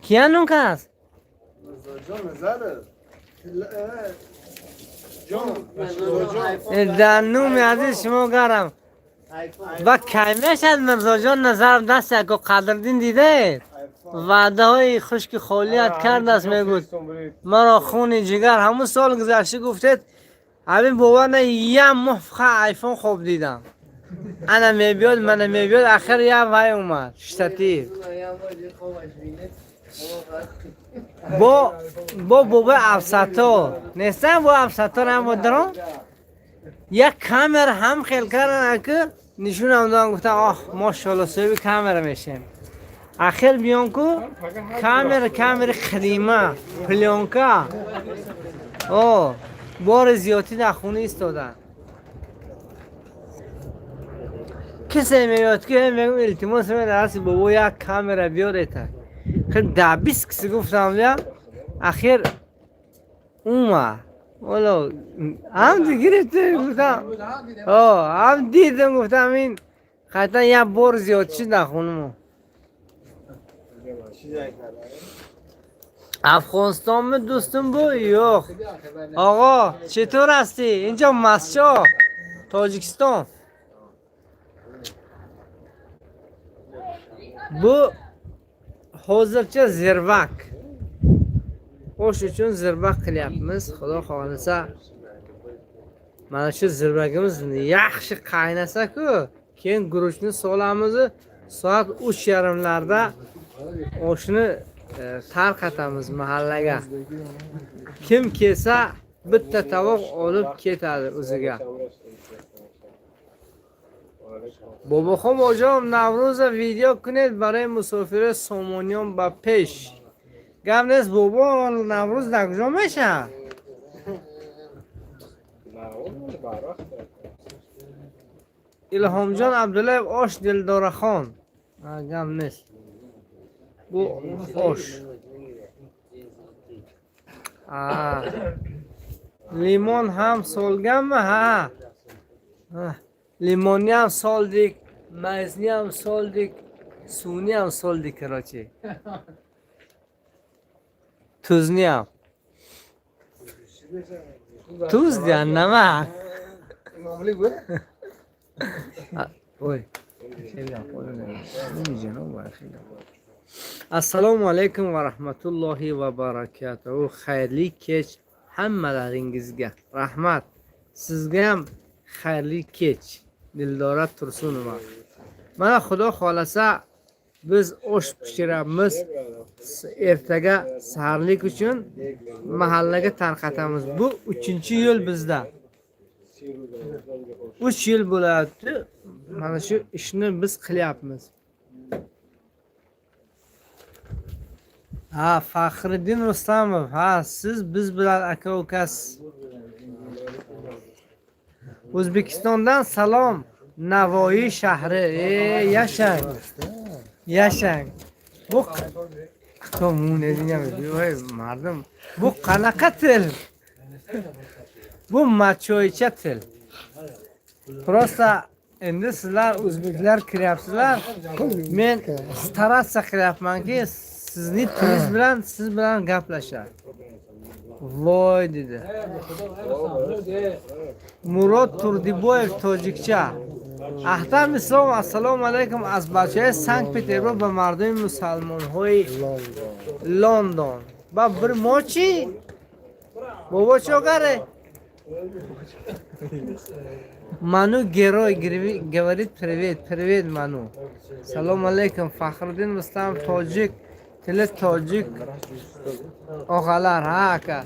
Киян он кас? Мирзоҷон Назаров. Ҷон, Мирзоҷон. Дар нуми азиз шумо гарам. Ва кай мешад Мирзоҷон Назаров даст яко Қадрдин дидаед? Ваъдаҳои хушки холият кардааст, мегӯд. Маро хуни ҷигар ҳамун сол гузашта гуфтед, ҳамин бовар на, як моҳ фақат айфон хоб дидам. Ана мебиёд, мана мебиёд, ахир як вай омад. Штатив. Бо бобои Абсаттор. Нестан бо Абсаттор ҳам бо дрон? Як камера ҳам хел кардан, ки нишонам додам, гуфтам, оҳ, мошалло, соҳиби камера мешем. Ахир биён ку камера, камери қадима, плёнка. О, бори зиёдтӣ дар хона истодан. Касе меёд ки мегӯм, илтимос, даст бобо як камера биёрета. Хел да 20 киси гуфтам, я ахир ума. Оло, ҳам гирифте, гуфтам. О, ҳам дидам, гуфтам, ин қатъан як бор зиёд шид дар хонамо. Афғонистонми дӯстум бу? Yo'q. Og'o, четур ҳастӣ? Инҷо Масчо, Тоҷикистон. Bu hozircha zirvak. Osh uchun zirbak qilyapmiz. Xudo xohlasa mana shu zirbagimiz yaxshi qaynasa-ku, keyin guruchni solamiz, soat 3:30larda oshni tarqatamiz mahallaga. Kim kelsa bitta tovoq olib ketadi o'ziga. Бобохон боҷом, Наврӯза видео кунед барои мусофири Сомониён ба пеш. Гап нест, бобо, Наврӯз дар куҷо мешавад? Илҳомҷон Абдуллаев, ош Дилдорахон. Гап нест. Бу ош. Лимон ҳам солганmi? Ha. Limonni ham soldik, mayizni ham soldik, suvni ham soldik, короче. Tuzni ham. Tuz degan nima? Imomlik bu. Oy. Assalomu alaykum va rahmatullohi va barakatuh. Xayrli kech hammalaringizga. Rahmat. Sizga ham xayrli kech. Dildora Tursunova. Mana Xudo xolasa biz osh pishiramiz. Ertaga saharlik uchun mahallaga tarqatamiz. Bu 3-yil bizda. 3 yil bo'lyapti. Mana shu ishni biz qilyapmiz. Ha, Faxriddin Rustamov, ha, siz biz bilan aka ukasiz. O'zbekistondan salom, Navoiy shahri. E, yashang. Yashang. Bu voy mardim. Bu qanaqa til? Bu machoycha til. Просто endi sizlar o'zbeklar kiryapsizlar. Men стараться qilyapmanki, sizni tilingiz bilan siz bilan gaplashar. Voy dedi. Murod Turdiboyev tojikcha. Ahtam Islom, assalomu alaykum аз бачаи Санкт-Петербург ба мардуми мусалмонҳои Лондон. Ба bir мо чӣ? Бобо чогаре? Ману герой говорит привет, привет Ману. Салом алейкум, Фахриддин Рустам tojik, tili tojik og'alar, ha aka.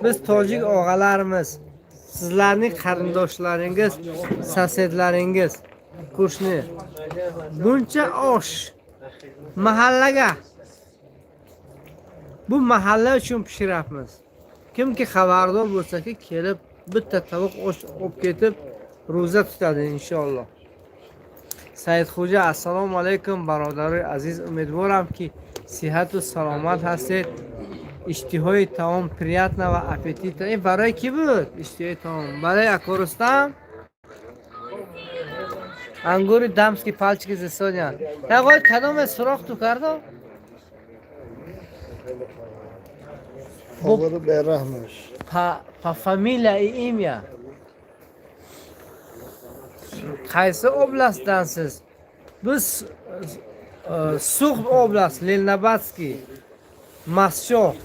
Biz tojik og'alarimiz. Sizlarning qarindoshlaringiz, sosedlaringiz, qo'shni. Buncha osh mahallaga. Bu mahalla uchun pishiryapmiz. Kimki xabardor bo'lsa-ki, kelib bitta tovuq osh olib ketib ro'za tutadi inshaalloh. Saidxo'ja, assalomu alaykum barodari aziz, umidvoramki siҳату саломат ҳастед. Иштиҳои таом приятного аппетита. Ин барои кӣ буд? Иштиҳои таом барои ако Рустам. Ангури дамский пальчики зисоня. Ягой кадоме суроқ ту кардо? Ховару бераҳмаш. По фамилия и имя. Qaysi oblastdansiz? Biz Sug'd oblast, Lenabadskiy. Maschoh.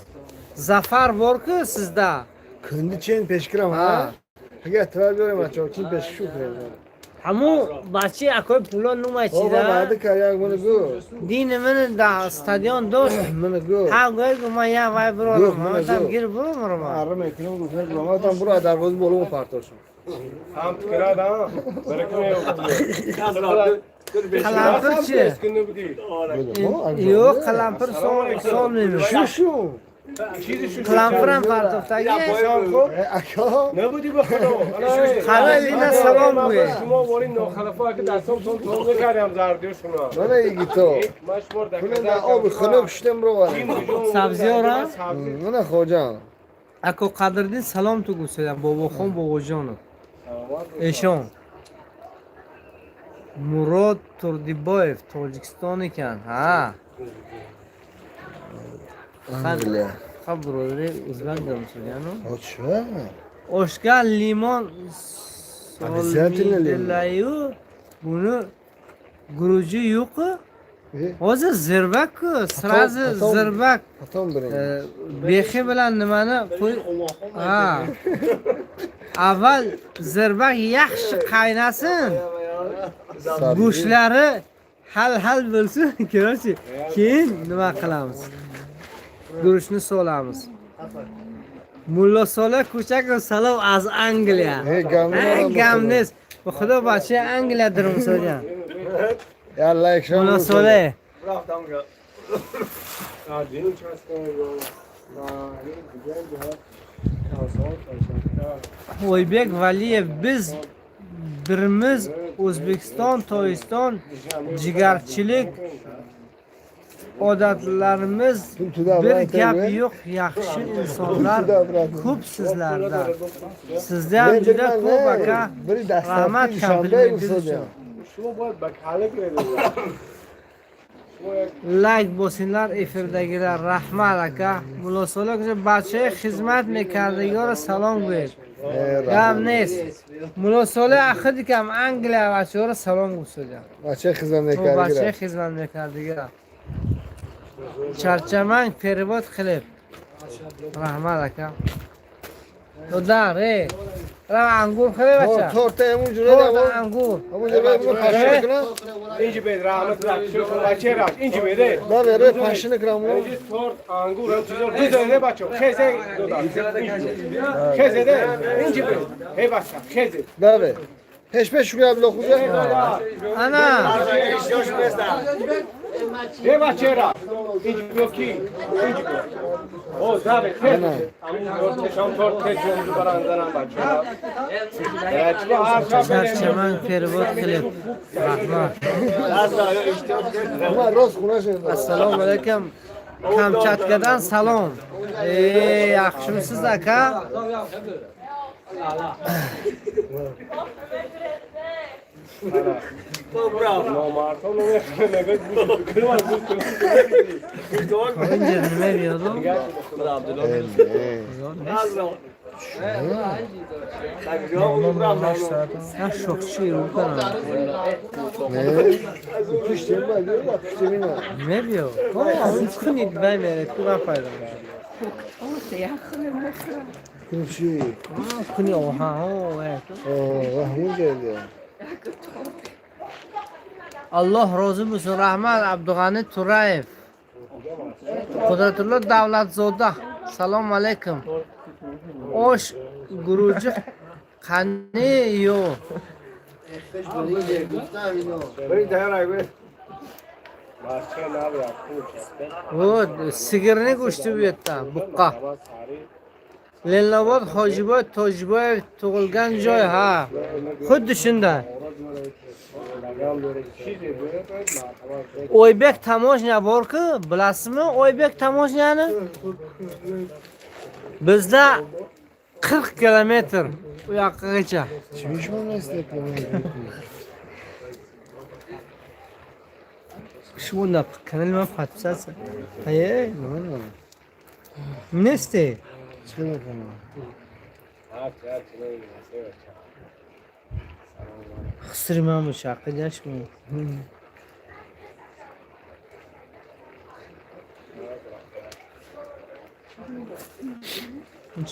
Zafar bor-ku sizda. Kundi чин пешкирам ҳа? Агар тивар биёрем бачаҳо, чин пешшу кунем. Ҳаму бачаи акои пуло нумай Ова чида? ваъда кар як мана гу. Дини ман да стадион дошт. Мана гу. Ҳа гӯй гу ман я вай Гӯ, бирорам. мана Ҳаматам гӯ. гир буром. Арра мекунам гуфтам буромадам буро аз дарвоза боло партошам. Ҳам фикрад, ҳа? Баракуне. Qalampir chi? Yo'q, qalampir solmaymiz. Шу шу. Qalampir ham partofdagi. Ака. Набуди ба худо. Qalina salom гӯй. Шумо вори нохалафо ки дастом тон тоза кардам зардиё шумо. Мана игито. Ман шумо дар Кунем дар оби хунук шудем бироварем. Сабзиёра? Мана хоҷам. Ако Қадриддин салом ту гуфтам Бобохон Бобоҷонов. Эшон. Мурод Турдибоев Тоҷикистон экан. Ҳа. Англия. Хаб бародари ӯзбак дамсуяну. Оча. Ошга limon Обязательно limon. solmaydilar-yu, buni guruji yo'q-ku. Hozir zirbak-ku, сразу потом- zirbak. Потом бирем. Bexi bilan nimani qo'y. Ha. Avval zirbak yaxshi qaynasin. Go'shtlari hal-hal bo'lsin, короче, keyin nima qilamiz? Guruchni solamiz. Mulla Sola Ko'chakov salom az Angliya. Hey, gam Ey, gam neст. Ба худо бачаи Англия дарумсоҷан. Я лайк шам. Mulla Sola. Дину часпон. Oybek Valiyev biz birimiz O'zbekiston, Tojikiston jigarchilik odatlarimiz bir gap yo'q, yaxshi insonlar ko'p sizlarda. Sizda ham juda ko'p aka. Biri Rahmat dastlabki komplimentingiz dushanbe uchun. Шумо бояд ба калла кунед. Шумо як Layk bosinglar efirdagilar. Rahmat aka. Mulla Sola bachаи xizmat mekardигora salom go'yed. Gap neст. Mulla Sola axidikam Angliya bachora salom g'usojan. Бача хизмат Bu мекард. bacha xizmat mekardига. Charchamang перевод qilib. Rahmat aka. Doдар, ey. Rav ангур хӯре бача. Торта ҳамун ҷура Торт ангур. ҳамун ҷура ҳамун пашина кунам. Инҷи бед раҳмат бача рафт. Инҷи беде. На вере пашина кунам. Инҷи торт, ангур, ҳам чизо дузаде бачо. Хезе дода. Хезе де. Инҷи бед. Ҳей бача, хезе. На ве. Пеш пеш шугар Абдулло хӯҷа. Ана. Е бачера. Инҷ биё ки. Инҷ биё. О, даве, хел. Амун чашам тор те ҷонду баранданам бачера. Чарчаман перевод qilib. Rahmat. Ман рост хона шуд. Assalomu alaykum. Kamchatkadan salom. Ey, yaxshimisiz aka? Номардон мегӯяд Инҷа nima berdi? Ha, sho'xchi yuribman. Не, пушти ма, пушти ма. Nima bu? Кунид бай меред, ку ман пайдо мешавад. Кун чи? Куни оҳан. Оҳ, ҳамунҷа. Alloh rozi bo'lsin. Rahmat Abdug'ani Turayev. Qudratullo Davlatzoda. Salom alaykum. Osh guruji qani yo'q? Бача набра. Bu sigirni go'shti bu yerda, buqqa. Leninobod Hojiboy Tojiboyev tug'ilgan joy, ha. Xuddi shunday. Oybek таможня bor-ku, bilasizmi Oybek таможня ni? Bizda 40 kilometr u yoqqacha. Чӣ мешмон нест? Shu на канал man подписаться. Ey, nesti? Чӣ мекунам? Xisirmanmi shaqillashmi?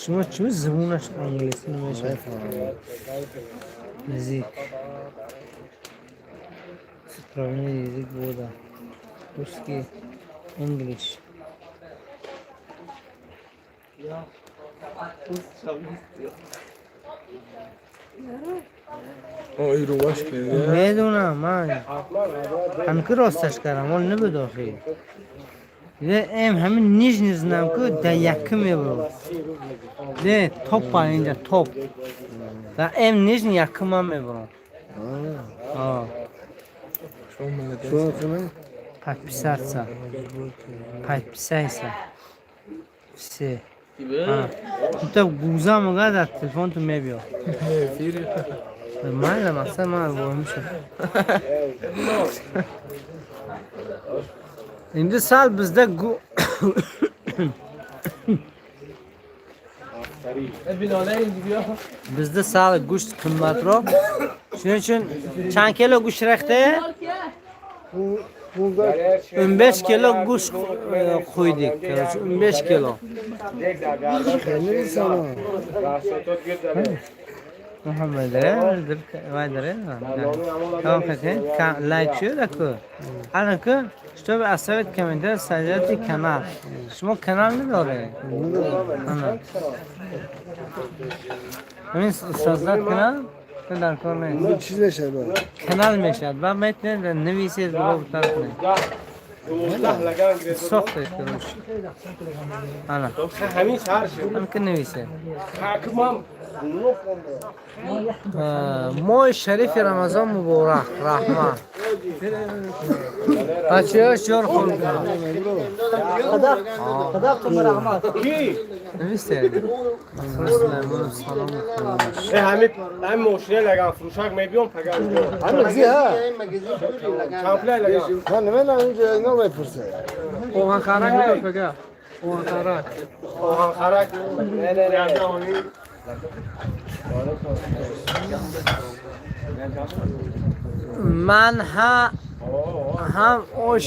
Шумо чӣ забонаш англисӣ намешавад? Язык. Правильный язык года. Русский, English. Медонам ман. Ҳамки росташ кардам, ол набуд охи. Эм ҳамин нижний знам ку да якум мебурд. Не, топ па инҷа топ. Да эм нижний якум ман мебурам. А. Шумо кунам? Подписаться. Подписайся. Все. Ту гуза мага дар телефон ту мебиё. Майла мақсад ман воҳим шуд. Endi sal bizda bizda sal go'sht qimmatroq. Shuning uchun chand kilo go'sht kerakda? 15 kilo go'sht qo'ydik. Короче, 15 kilo. Muhammad лайк шуда-ку. Ана-ку, чтобы оставить комментарий, создайте канал. Шумо канал надоред? Ана. Ҳамин создать канал дар кор нест. Чиз мешавад? Канал мешавад. Баъд метавонед нависед, бо кунед. Сохтед, короче. Ана. Ҳамин сар шуд. Ҳам ки нависед. Ҳакмам Моҳи шарифи Рамазон муборак. Раҳмат. Бачаҳо чор хун. ки? Нависед. Сулаймонов салом. Э ҳамин ҳамин мошина лаган фурӯшак мебиём пага. Ҳамин зи ҳа. Чамплай лаган. Ман намедонам инҷа ино мепурсад. Оҳанхарак пага. Оҳанхарак. Оҳанхарак. Не, не, не. Ман ҳам ош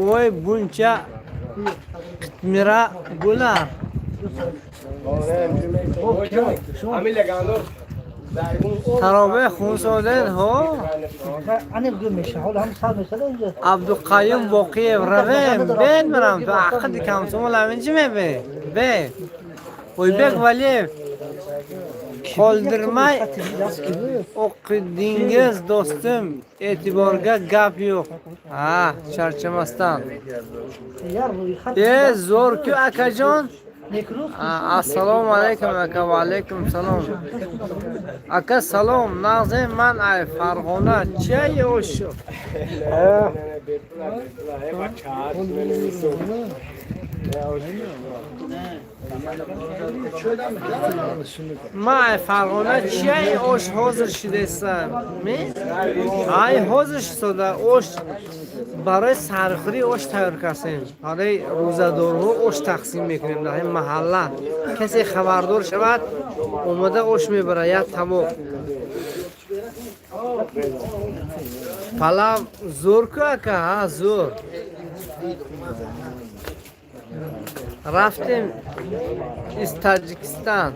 voy buncha qitmira bo'lar. Ҳамин лагандор Tarobe xunsoden ho. Абдуқаюм Боқиев равем бен мирам ту ақди комсомол ҳаминчи мебе. Бе. Ойбек Валиев Qoldirmay o'qidingiz, do'stim, e'tiborga gap yo'q. Ha, charchamasdan. E, zo'r-ku, akajon. Assalomu alaykum, aka, va alaykum salom. Aka, salom, nag'zim, man ay Farg'ona, chay o'shu. Ман ай Фарғона, чай ош ҳозир шидесам? Ай ҳозир шистода ош, барои сархӯрӣ ош тайёр кардем. Барои рӯзадорҳо ош тақсим мекунем дар ҳамин маҳалла. Касе хабардор шавад, омада ош мебарад, як табоқ. Палав зӯр-ку, ака, ҳа, зӯр. Рафтем из Таҷикистан.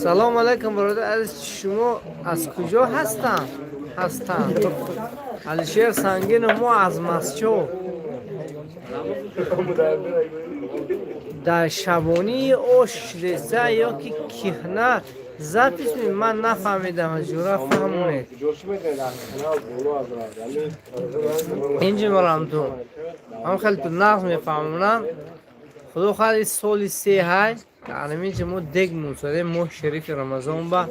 Салом алайкум, бародар азиз, шумо аз куҷо ҳастанд? Ҳастанд. Алишер Сангинов, мо аз Масчов. Дар шабонии ош шидеса ё ки киҳна запись? Ман нафаҳмидам, ҷура фаҳмонед. Инҷи марам ту. Ҳам хеле ту нағз мефаҳмонам. Худо хоҳад, соли се ҳай ҳаминҷа мо дег мусадем, моҳи шарифи Рамазон ба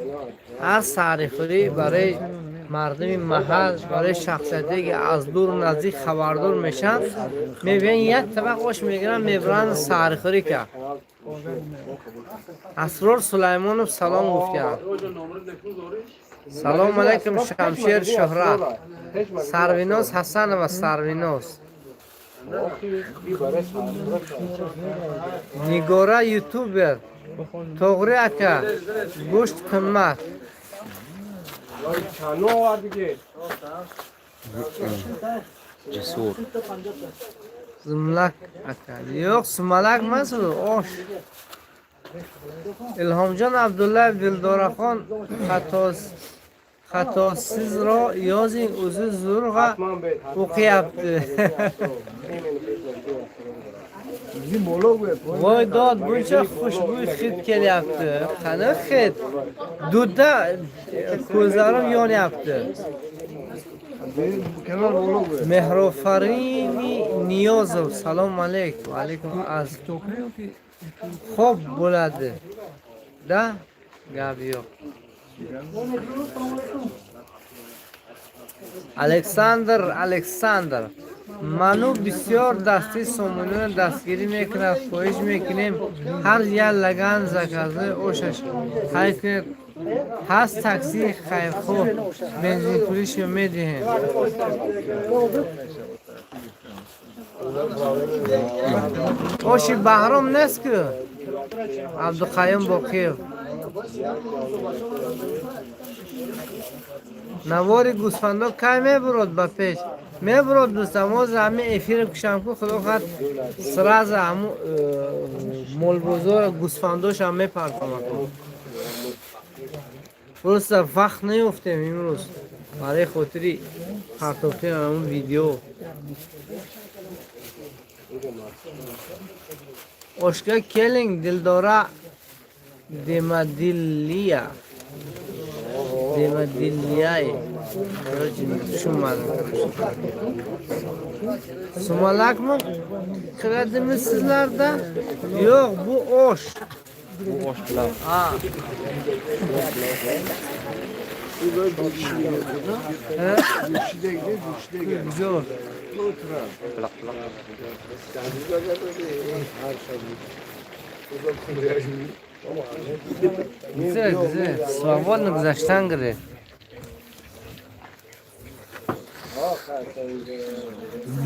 ҳар саҳрихӯрӣ барои мардуми маҳал, барои шахсияте ки аз дуру наздик хабардор мешаванд, мебиён, як табақ ош мегиранд, мебаранд саҳрихӯрӣ кард. Асрор Сулаймонов салом гуфтянд. Салом алайкум, Шамшер Шуҳрат. Сарвиноз Ҳасанова, Сарвиноз. Нигора ютубер. Тоғри, ака, гӯшт қиммат. Ҷасур. Зумлак ака. Yo'q, sumalak emas u, osh. Ilhomjon Abdullayev, Dildoraxon, xatosizro yozing, o'zi zo'rg'a o'qiyapti. Voy dod, buncha xushbo'y hid kelyapti. Qani hid? Dudda ko'zlarim yonyapti. Mehrofarini Niyozov, salom alaykum. Alaykum az. Xo'p bo'ladi. Da? Gap yo'q. Александр, Александр. Ману бисёр дасти сомониро дастгирӣ мекунад. Хоҳиш мекунем, ҳар як лаган заказной ошаш ҳай кунед. Ҳаст такси хайрхоҳ, бензинпулишро медиҳем. Оши Баҳром нест ку? Абдуқаюм Боқиев. Навори гӯсфандо кай мебурод ба пеш? Мебурод, дӯстам, ҳозир ҳамин эфиро кушам ку, худо хоҳад, сразу ҳаму молбозора гӯсфандошам мепартомад. Просто вақт наёфтем имрӯз барои хотири партофтани ҳамун видео. Ошка келинг, Дилдора Демадиллия. Демадиллияй. Короче, tushunmadim. Sumalakmi qiladimi sizlarda? Yo'q, bu osh. Bu osh bilan. Ha. Ha? Zo'r. Güzel, güzel. Свободно гузаштан гирифт.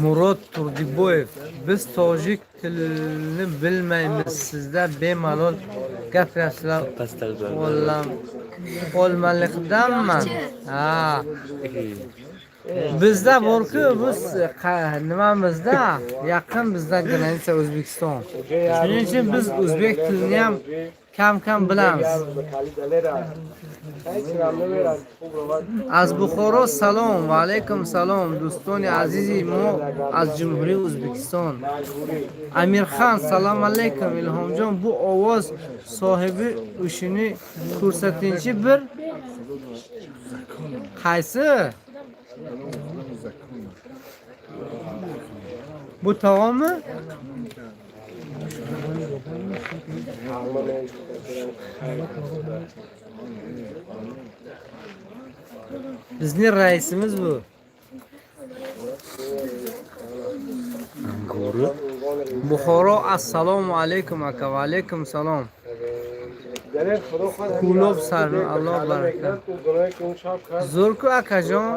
Murod Turdiboyev, biz tojik tilini bilmaymiz, sizda bemalol gapiryapsizlar. Olmaliqdanman. Ha. Bizda borku, biz nimamizda yaqin, bizda граница O'zbekiston. Shuning uchun biz o'zbek tilini ham Кам кам bilamiz. Аз Бухоро салом. Ва алайкум салом, дӯстони азизи мо аз Ҷумҳурии Ӯзбекистон. Амирхан, салом алайкум. Илҳомҷон, бу овоз соҳиби ушини ko'rsatingchi bir. Qaysi? Bu tog'ami? Bizning raisimiz bu. Buxoro, assalomu alaykum aka, va alaykum salom. Кӯлоб сар, Аллоҳ баракат. Zo'r-ku akajon.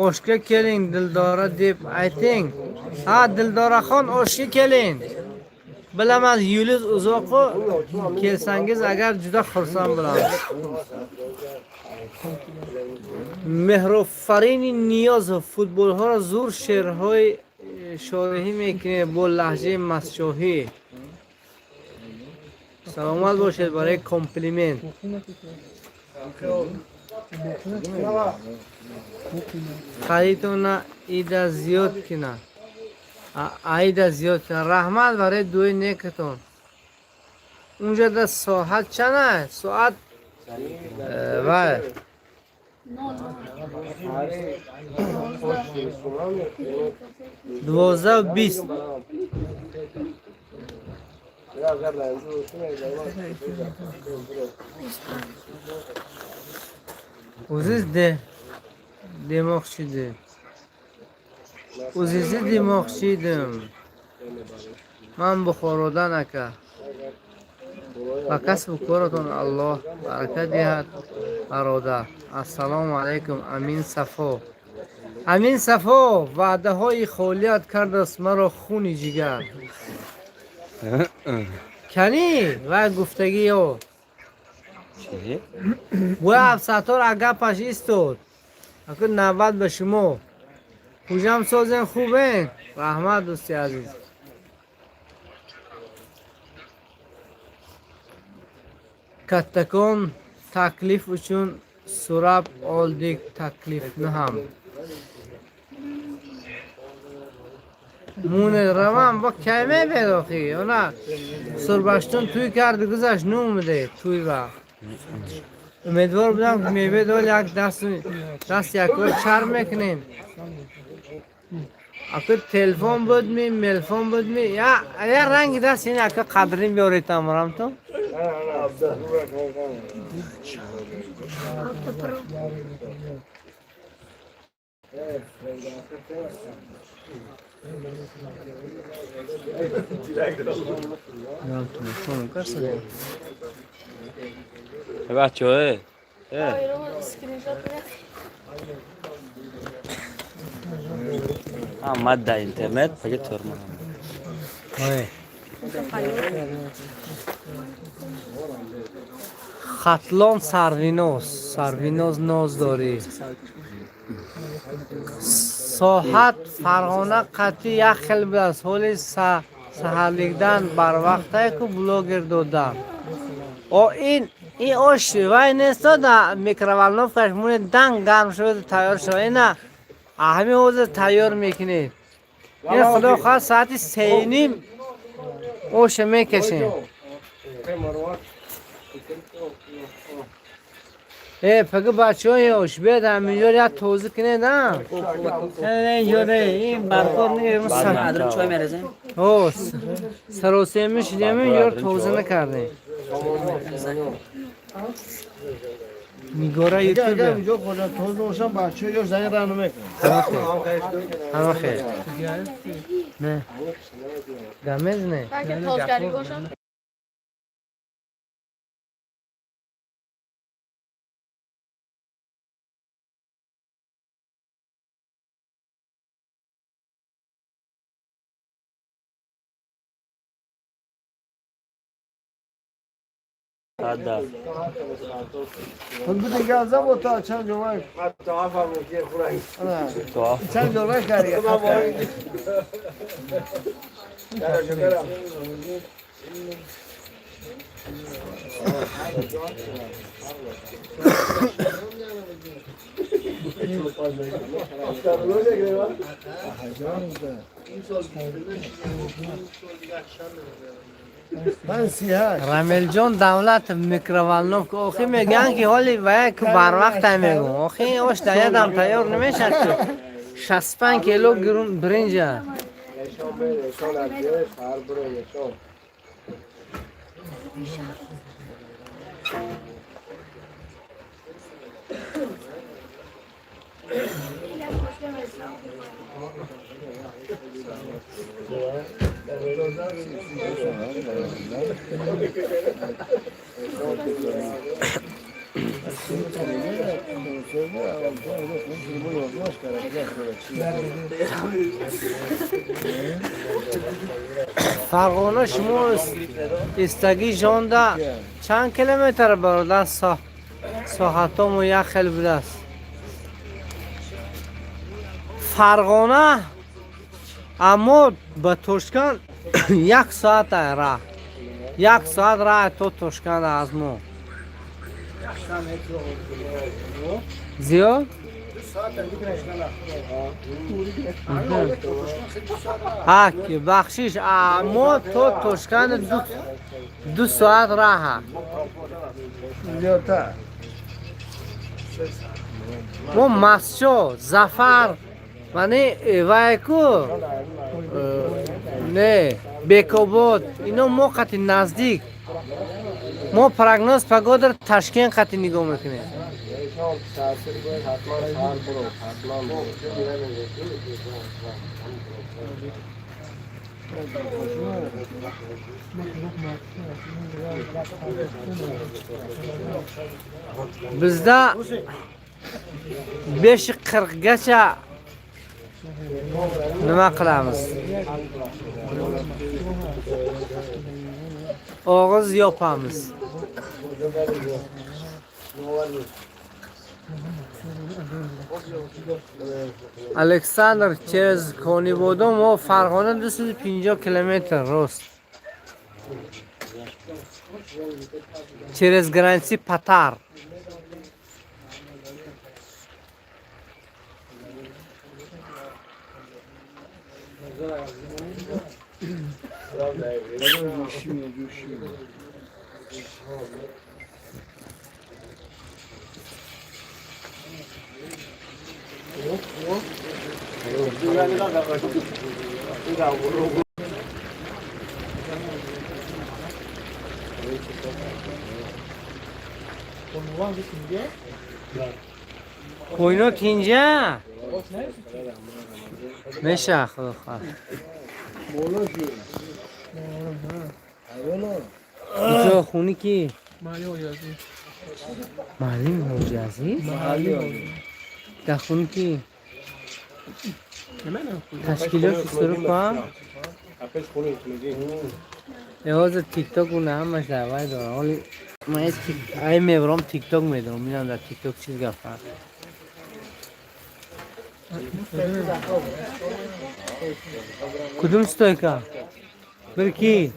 Oshga keling Dildora deb ayting. Ha, Dildoraxon, oshga keling. Bilaman, yo'lingiz uzoq-ku, kelsangiz agar juda xursand bo'lamiz. Меҳрофарини Ниёзов, футболҳоро зур шеърҳои шориҳӣ мекунед бо лаҳҷаи мастшоҳӣ. Саломат бошед барои комплимент. Харитона ида зиёд кина. Аида зиёд кина. Раҳмат барои дуои некатон. Унҷа да соат чанд аст? Соат вай 12:20. O'ziz de demoqchi edi. O'zizni demoqchi edim. Man Buxorodan aka. Ба касбу коратон Аллоҳ баракат диҳад, бародар. Ассалому алайкум, Амин Сафо. Амин Сафо, ваъдаҳои холият кардааст маро хуни ҷигар. Кани вай гуфтагиё. Бӯя Абсаттор аз гапаш истод. Аку навбат ба шумо. Куҷам созен, хубен? Раҳмат, дӯсти азиз. Kattakon taklif uchun so'rab oldik taklifni ham. Муне равам бо кай мебед охи? Она сурбаштун тӯй карди, гузашт, нумуде тӯй ва. Умедвор будам мебед, ол як даст даст якор чарм мекунем. Ака телефон буд ми, мелфон буд ми? Я я ранги даст ин ака қадрин биёред амарам ту. بچه‌ها آمد در اینترنت فقط ترمه. Хатлон Сарвиноз, Сарвиноз ноз дорӣ. Соат Фарғона қатъи як хел будааст. Ҳоли саҳарликдан барвақтае ку блогер додам. О ин ин ош вай несто да микроволновкаш муне данг гарм шуда тайёр шуда. Ина ҳамин ҳозир тайёр мекунед. Ин худо хоҳад соати 3:30 оша мекашем. Э, пага бачаҳои ош биёд ҳаминҷо як тоза кунед, а? Инҷо не, ин барқор не. Чой мерезем? О, саросема шудем, инҷо тоза накардем. Нигора ютуб. Инҷо хоҷа тоза бошам, бачаҳо ёш занг ра намекунанд. Ҳама хел. Не. Гамез не. Тозгарӣ бошам. خب دیگه از با تا چند جوای چند جوای کاری. من 38. Рамилҷон Давлатов, микроволновка охи мегӯянд, ки ҳоли ва як барвақт мегӯм, охи ош даядам тайёр намешад, ки 65 кило гирум биринҷа. نشان بده، نشان از جهش هر برو نشان. Фарғона шумо истагӣ жонда чанд километр, бародар? Соатому як хел будааст. Фарғона аммо ба Тошканд як соат раҳ, як соат раҳ то Тошканд аз мо зиёд. Ҳа, бахшиш, мо то Тошканд 2 соат раҳа. Зиёдтар. Мо Масчо, Зафар, мани вайку не, Бекобод, ино мо қати наздик. Мо прогноз погода ро Ташкент қати нигоҳ мекунем. نشان تاثیر باید حتما سهر برو، حتما برو. Bizda 5:40gacha nima qilamiz, og'iz yopamiz. Александр, через Конибодом мо Фарғона 250 километр рост, через границы Патар. جوشی. Қойно тинҷа меша, худо хоҳад. بالا شد. حیوانا. Куҷо, хуни ки? Маҳалли Ҳоҷиазиз. Маҳалли Ҳоҷиазиз. محلی آزی. Дар хуни ки ташкилоти сурупа? پیش خونه میگی. Ҳозир Тикток уна ҳамаш дар вай дорам. Ҳоли ман ай мебарам, Тикток медорам, бинам дар Тикток чиз гапа. Кудум стойка бир ки?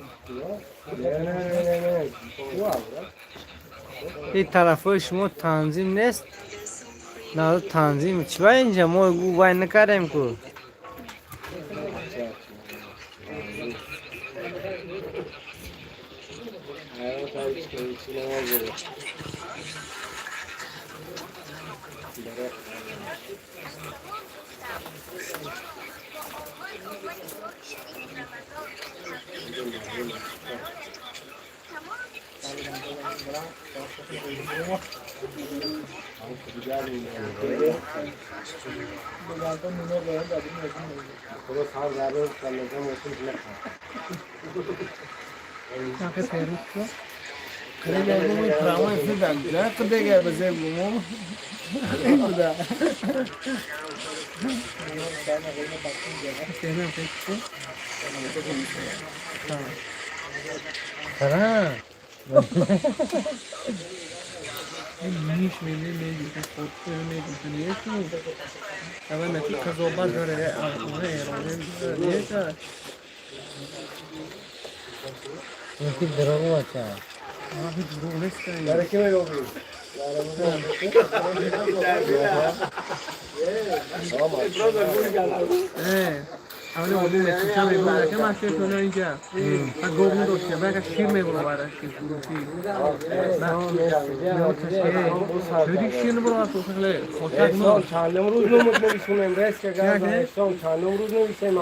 نه نه نه نه. Ин тарафҳои шумо танзим нест, на танзим чива инҷа мо вай накардем ку. خدا سر ضربه کلمه موسم نخواه. خیلی از اون پرامای فیدم جا دیگه بزرگ بوم این بوده. Фара. نیش میده میگه خود میگه نیش اول نتی قضاوت داره آره ایرانی نیست. Мумкин дурӯғ бошад. Барои ки меёбӣ? اولی آبی مثل میبرد که من شیر کنه اینجا من گوب نداشتم من اگر شیر میبرم برای شیر فروشی من شیر نبرم از خیلی خوشک احسان چندم روز نمود نویسونم رس که گرد احسان چندم روز نویسیم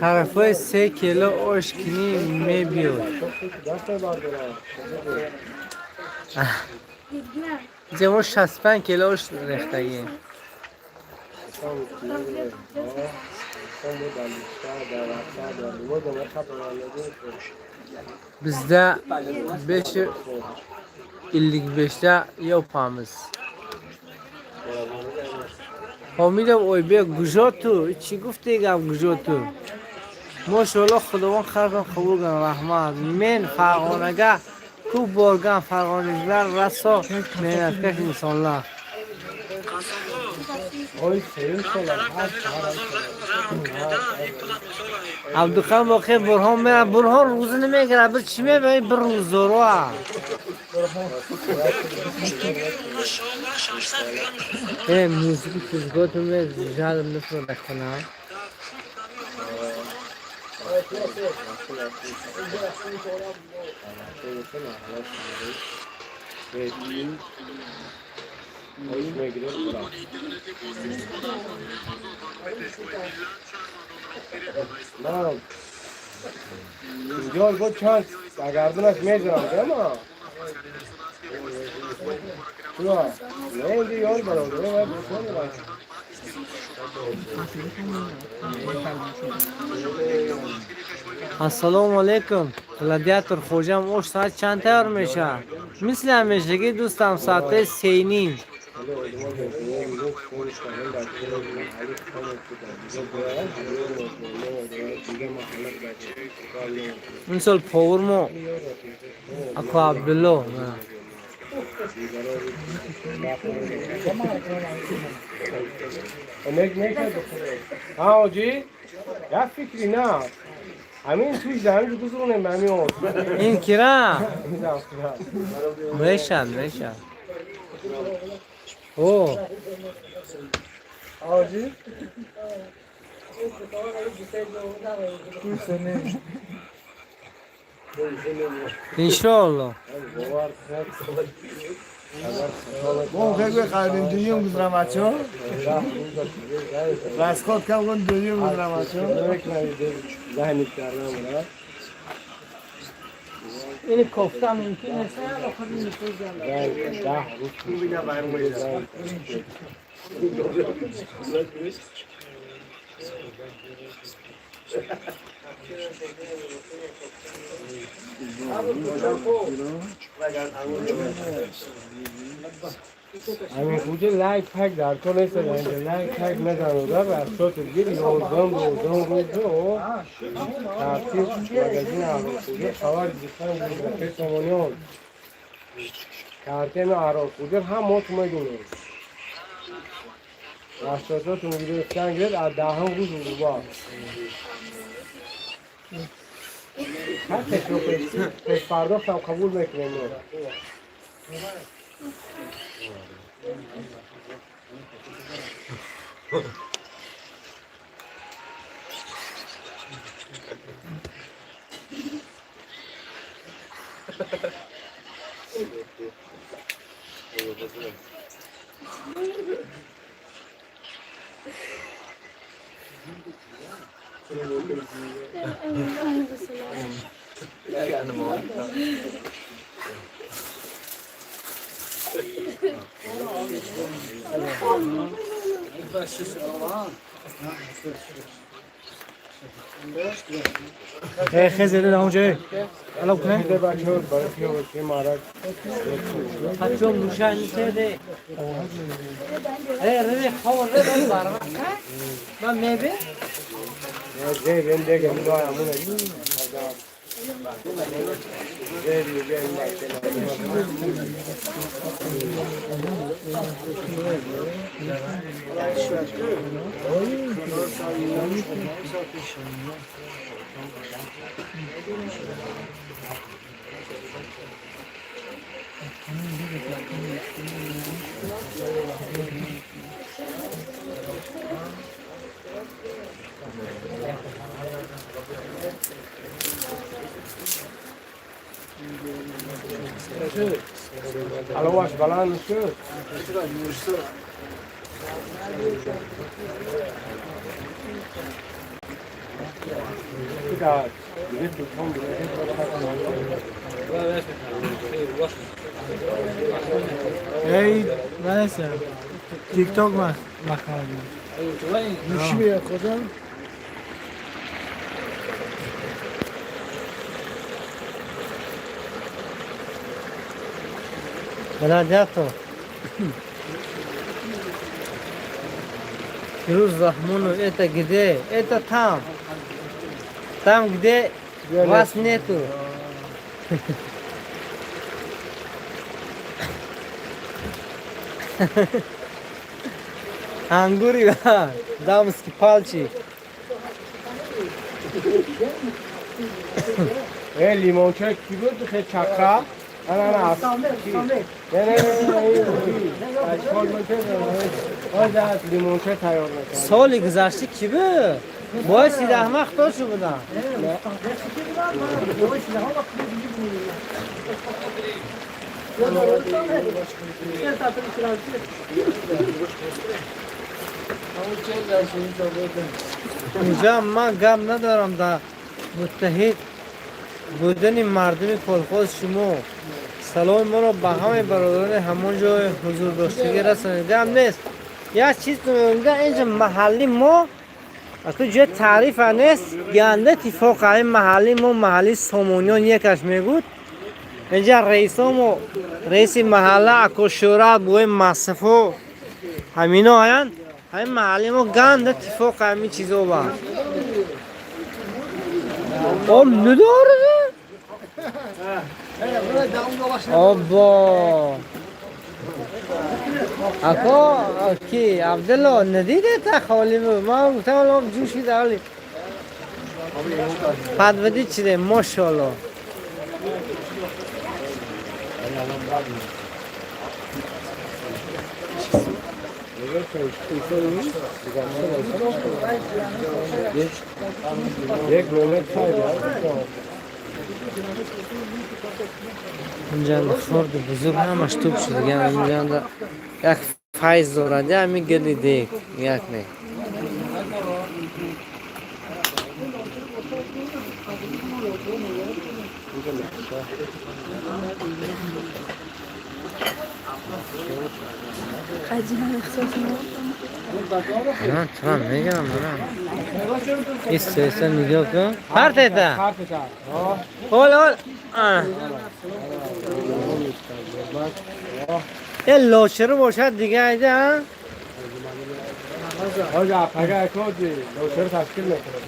Тарафҳои 3 кило ош кунӣ мебиёд. دست بردارم. Инҷа мо 65 кило ош рехтагем. احسان بود در بیشتر در وقت در ما در خبر. Bizda 5:55da yopamiz. Ҳомидов Ойбек, куҷо ту? Чӣ гуфте гап, куҷо ту? Мошоалло, Худованд хайртон қабул кунад, раҳмат. Мен Фарғонага ko'p borgan, farg'onaliklar raso mehnatkash insonlar. ой سه سال هشت. Абдуқам воқеа Бурҳон мера, Бурҳон рӯза намегирад, bir чӣ мебаи, bir рӯздороа. Музики чизготу ме жалоб нафрода хона. میگیره. نه اینجا با چند گردنش میزنم دیما چرا نه اینجا یار برادر باید بکنی. Ассалому алайкум, гладиатор хоҷам, ош соат чанд тайёр мешавад? Мисли ҳамешагӣ, дӯстам, соатаи 3:30. Ин сол повар мо аку Абдулло. ها آجی یک فکری نه همین توی زمین بزرگونه همین آس. Ин кира мешад, мешад. О. آجی Иншоалло. ما خیلی خریدیم دویم گذرم بچه ها رسخات کم کن دویم گذرم بچه ها. ذهنی کردم. Ини кофта мумкин нест. 10 روز. همین خوجه لایک پک در تو نیست، لایک پک نزن و رستات دیگه 11 12 روز و ترتیب مگزین عراق خبر گرفتن بود سامانیان کارتن عراق خوجه هم ما تو میدونیم رستاتون گرفتن گرفت از دهم روز رو هر کسی رو پیش پرداخت هم قبول میکنیم. خیلی اونجا الان کنه. بده بچه ها برای خیابون مارک. بچه موشن ده ره خور ره بارما من میبه. زی بنده که میگه همون زی دیگه این بچه. Аловаш баланд шуд. Ey, neyse. TikTok makarna. Нуши худам. Гладиатор. Фируз Рахмонов, это где? Это там. Там, где вас нету. Ангури, дамский пальчик. Э, лимонча ки буд? Хе чака. На, на, на. Не, не, не, не. Лимонча тайёр мекунад. Соли гузашта ки буд? Бояд Сидаҳмад худошу будам. Инҷа ман гап надорам дар муттаҳид будани мардуми колхоз. Шумо саломи моро ба ҳамаи бародарони ҳамон ҷой ҳузурдоштагӣ расонед. Гап нест. Як чиз мегӯям, инҷа маҳалли мо аз ту ҷои таърифа нест, ганда тифоқ ҳамин маҳалли мо, маҳалли Сомониён якаш мегӯд. Инҷа раисомо, раиси маҳалла ако Шӯрат, буи Масифо, ҳамино ҳаянд. Ҳамин маҳалли мо ганда тифоқ ҳамин чизо ба. Об надорад? Обо. Ако ки Абдулло надиде та холӣ буд. Ман гуфтам ҳоло об ҷӯшид ҳоли. Падвади чиде, мошалло. Як номер чай. Инҷанда хурду бузург ҳамаш туп шудаган. Инҷанда як файз дорад, ҳами гирди дег, як не. Ман турам мегирам, мана. Иста нигоҳ кун. Партета. Ҳол, ҳол. Э, лочаро бошад дига айда, а? Ҳоҷа апага акоди лочаро ташкил мекунам.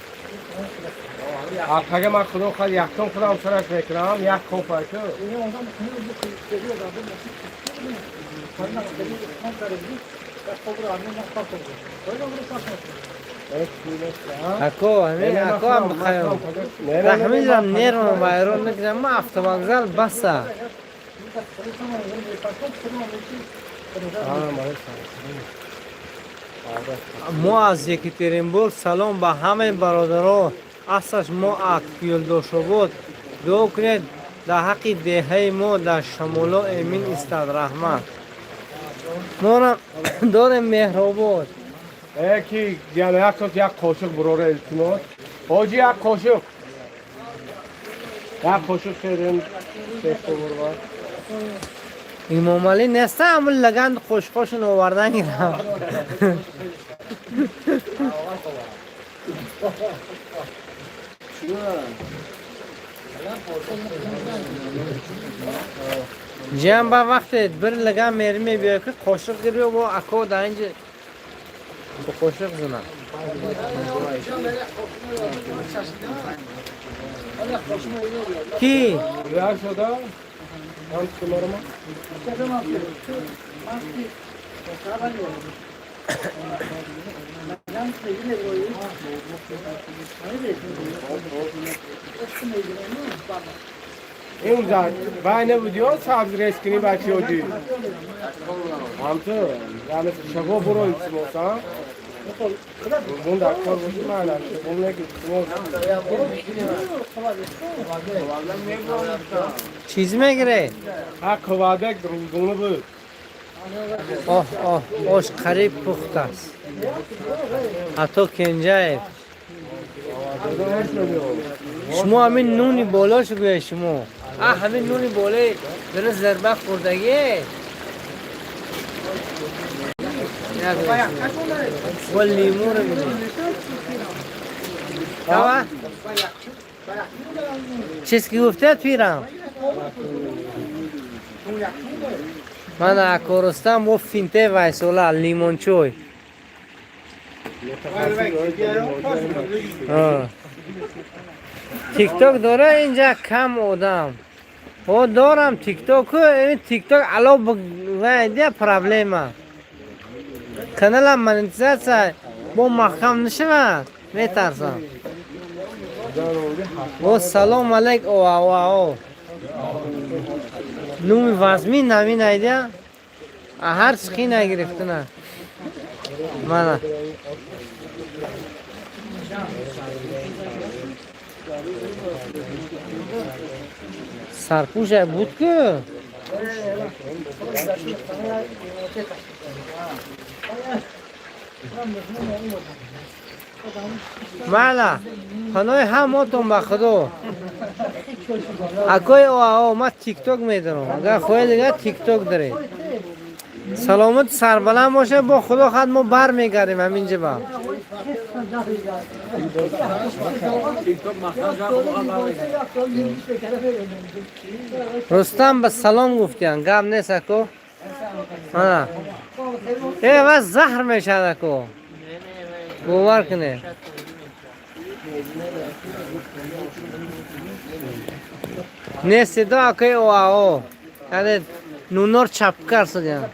Апага ман худо хоҳад якум худам сараш мекунам, як коп аку. Ако, ҳамин ако ҳам бихайр. Раҳмиҷам нервам вайрон накунам, ман автовокзал баса. Мо аз Екатеринбург салом ба ҳамаи бародаро. Аслаш мо аз Юлдошобод. Дуо кунед дар ҳаққи деҳаи мо дар шамоло эмин истад. Раҳмат. Мора дорем Меҳробод. Э, ки яна як сот як қошуқ бурора, илтимос. Ҳоҷи, як қошуқ. Як қошуқ херем сефто бурва. Имомалӣ неста, ҳамун лаганд қошуқошон овардан гирам. Ҷиам ба вақте бір лаган мери мебиёй ки қошуқ гирё бо ако дар инҷа бо қошуқ зина. Ки? Як шуда? Ҳам шуморамо? این زد وای نبودی ها سبز ریس کنی بچه ها دی هم تو یعنی شبا برو التماس اون در کار باشی من اون نگی چیز میگیره؟ حق وعده روزونه بود. آه آه آش قریب پخت است. حتی کنجایف شما همین نونی بالا شو گویا شما همین نونی بالای در ضربه خوردگیه. و لیمو رو ببین. چیز که گفته پیرم من اکورستم با فینته وایسولا لیمون چوی. تیک تاک داره اینجا کم آدم. او دارم تیک تاک، این تیک تاک علاوه و проблема. Каналам монетизация бо маҳкам нашавад, метарсам. О салом алейк о о о. Нуми вазмин намин айдя. Ҳар чӣ нагирифтана. Мана. Сарпӯша буд ку? Мала, панои ҳамотон ба худо. Акои оао, ман тикток медорам. Агар хоҳед дигар тикток доред. Саломат сарбаланд боша, бо худо хад мо бармегардем ҳаминҷа ба. Рустам ба салом гуфтиян, гап нест ако. Ана. Ва заҳр мешавад ако. Бовар кунед. Не седо акои оао. Яъне нунор чапкар шудян.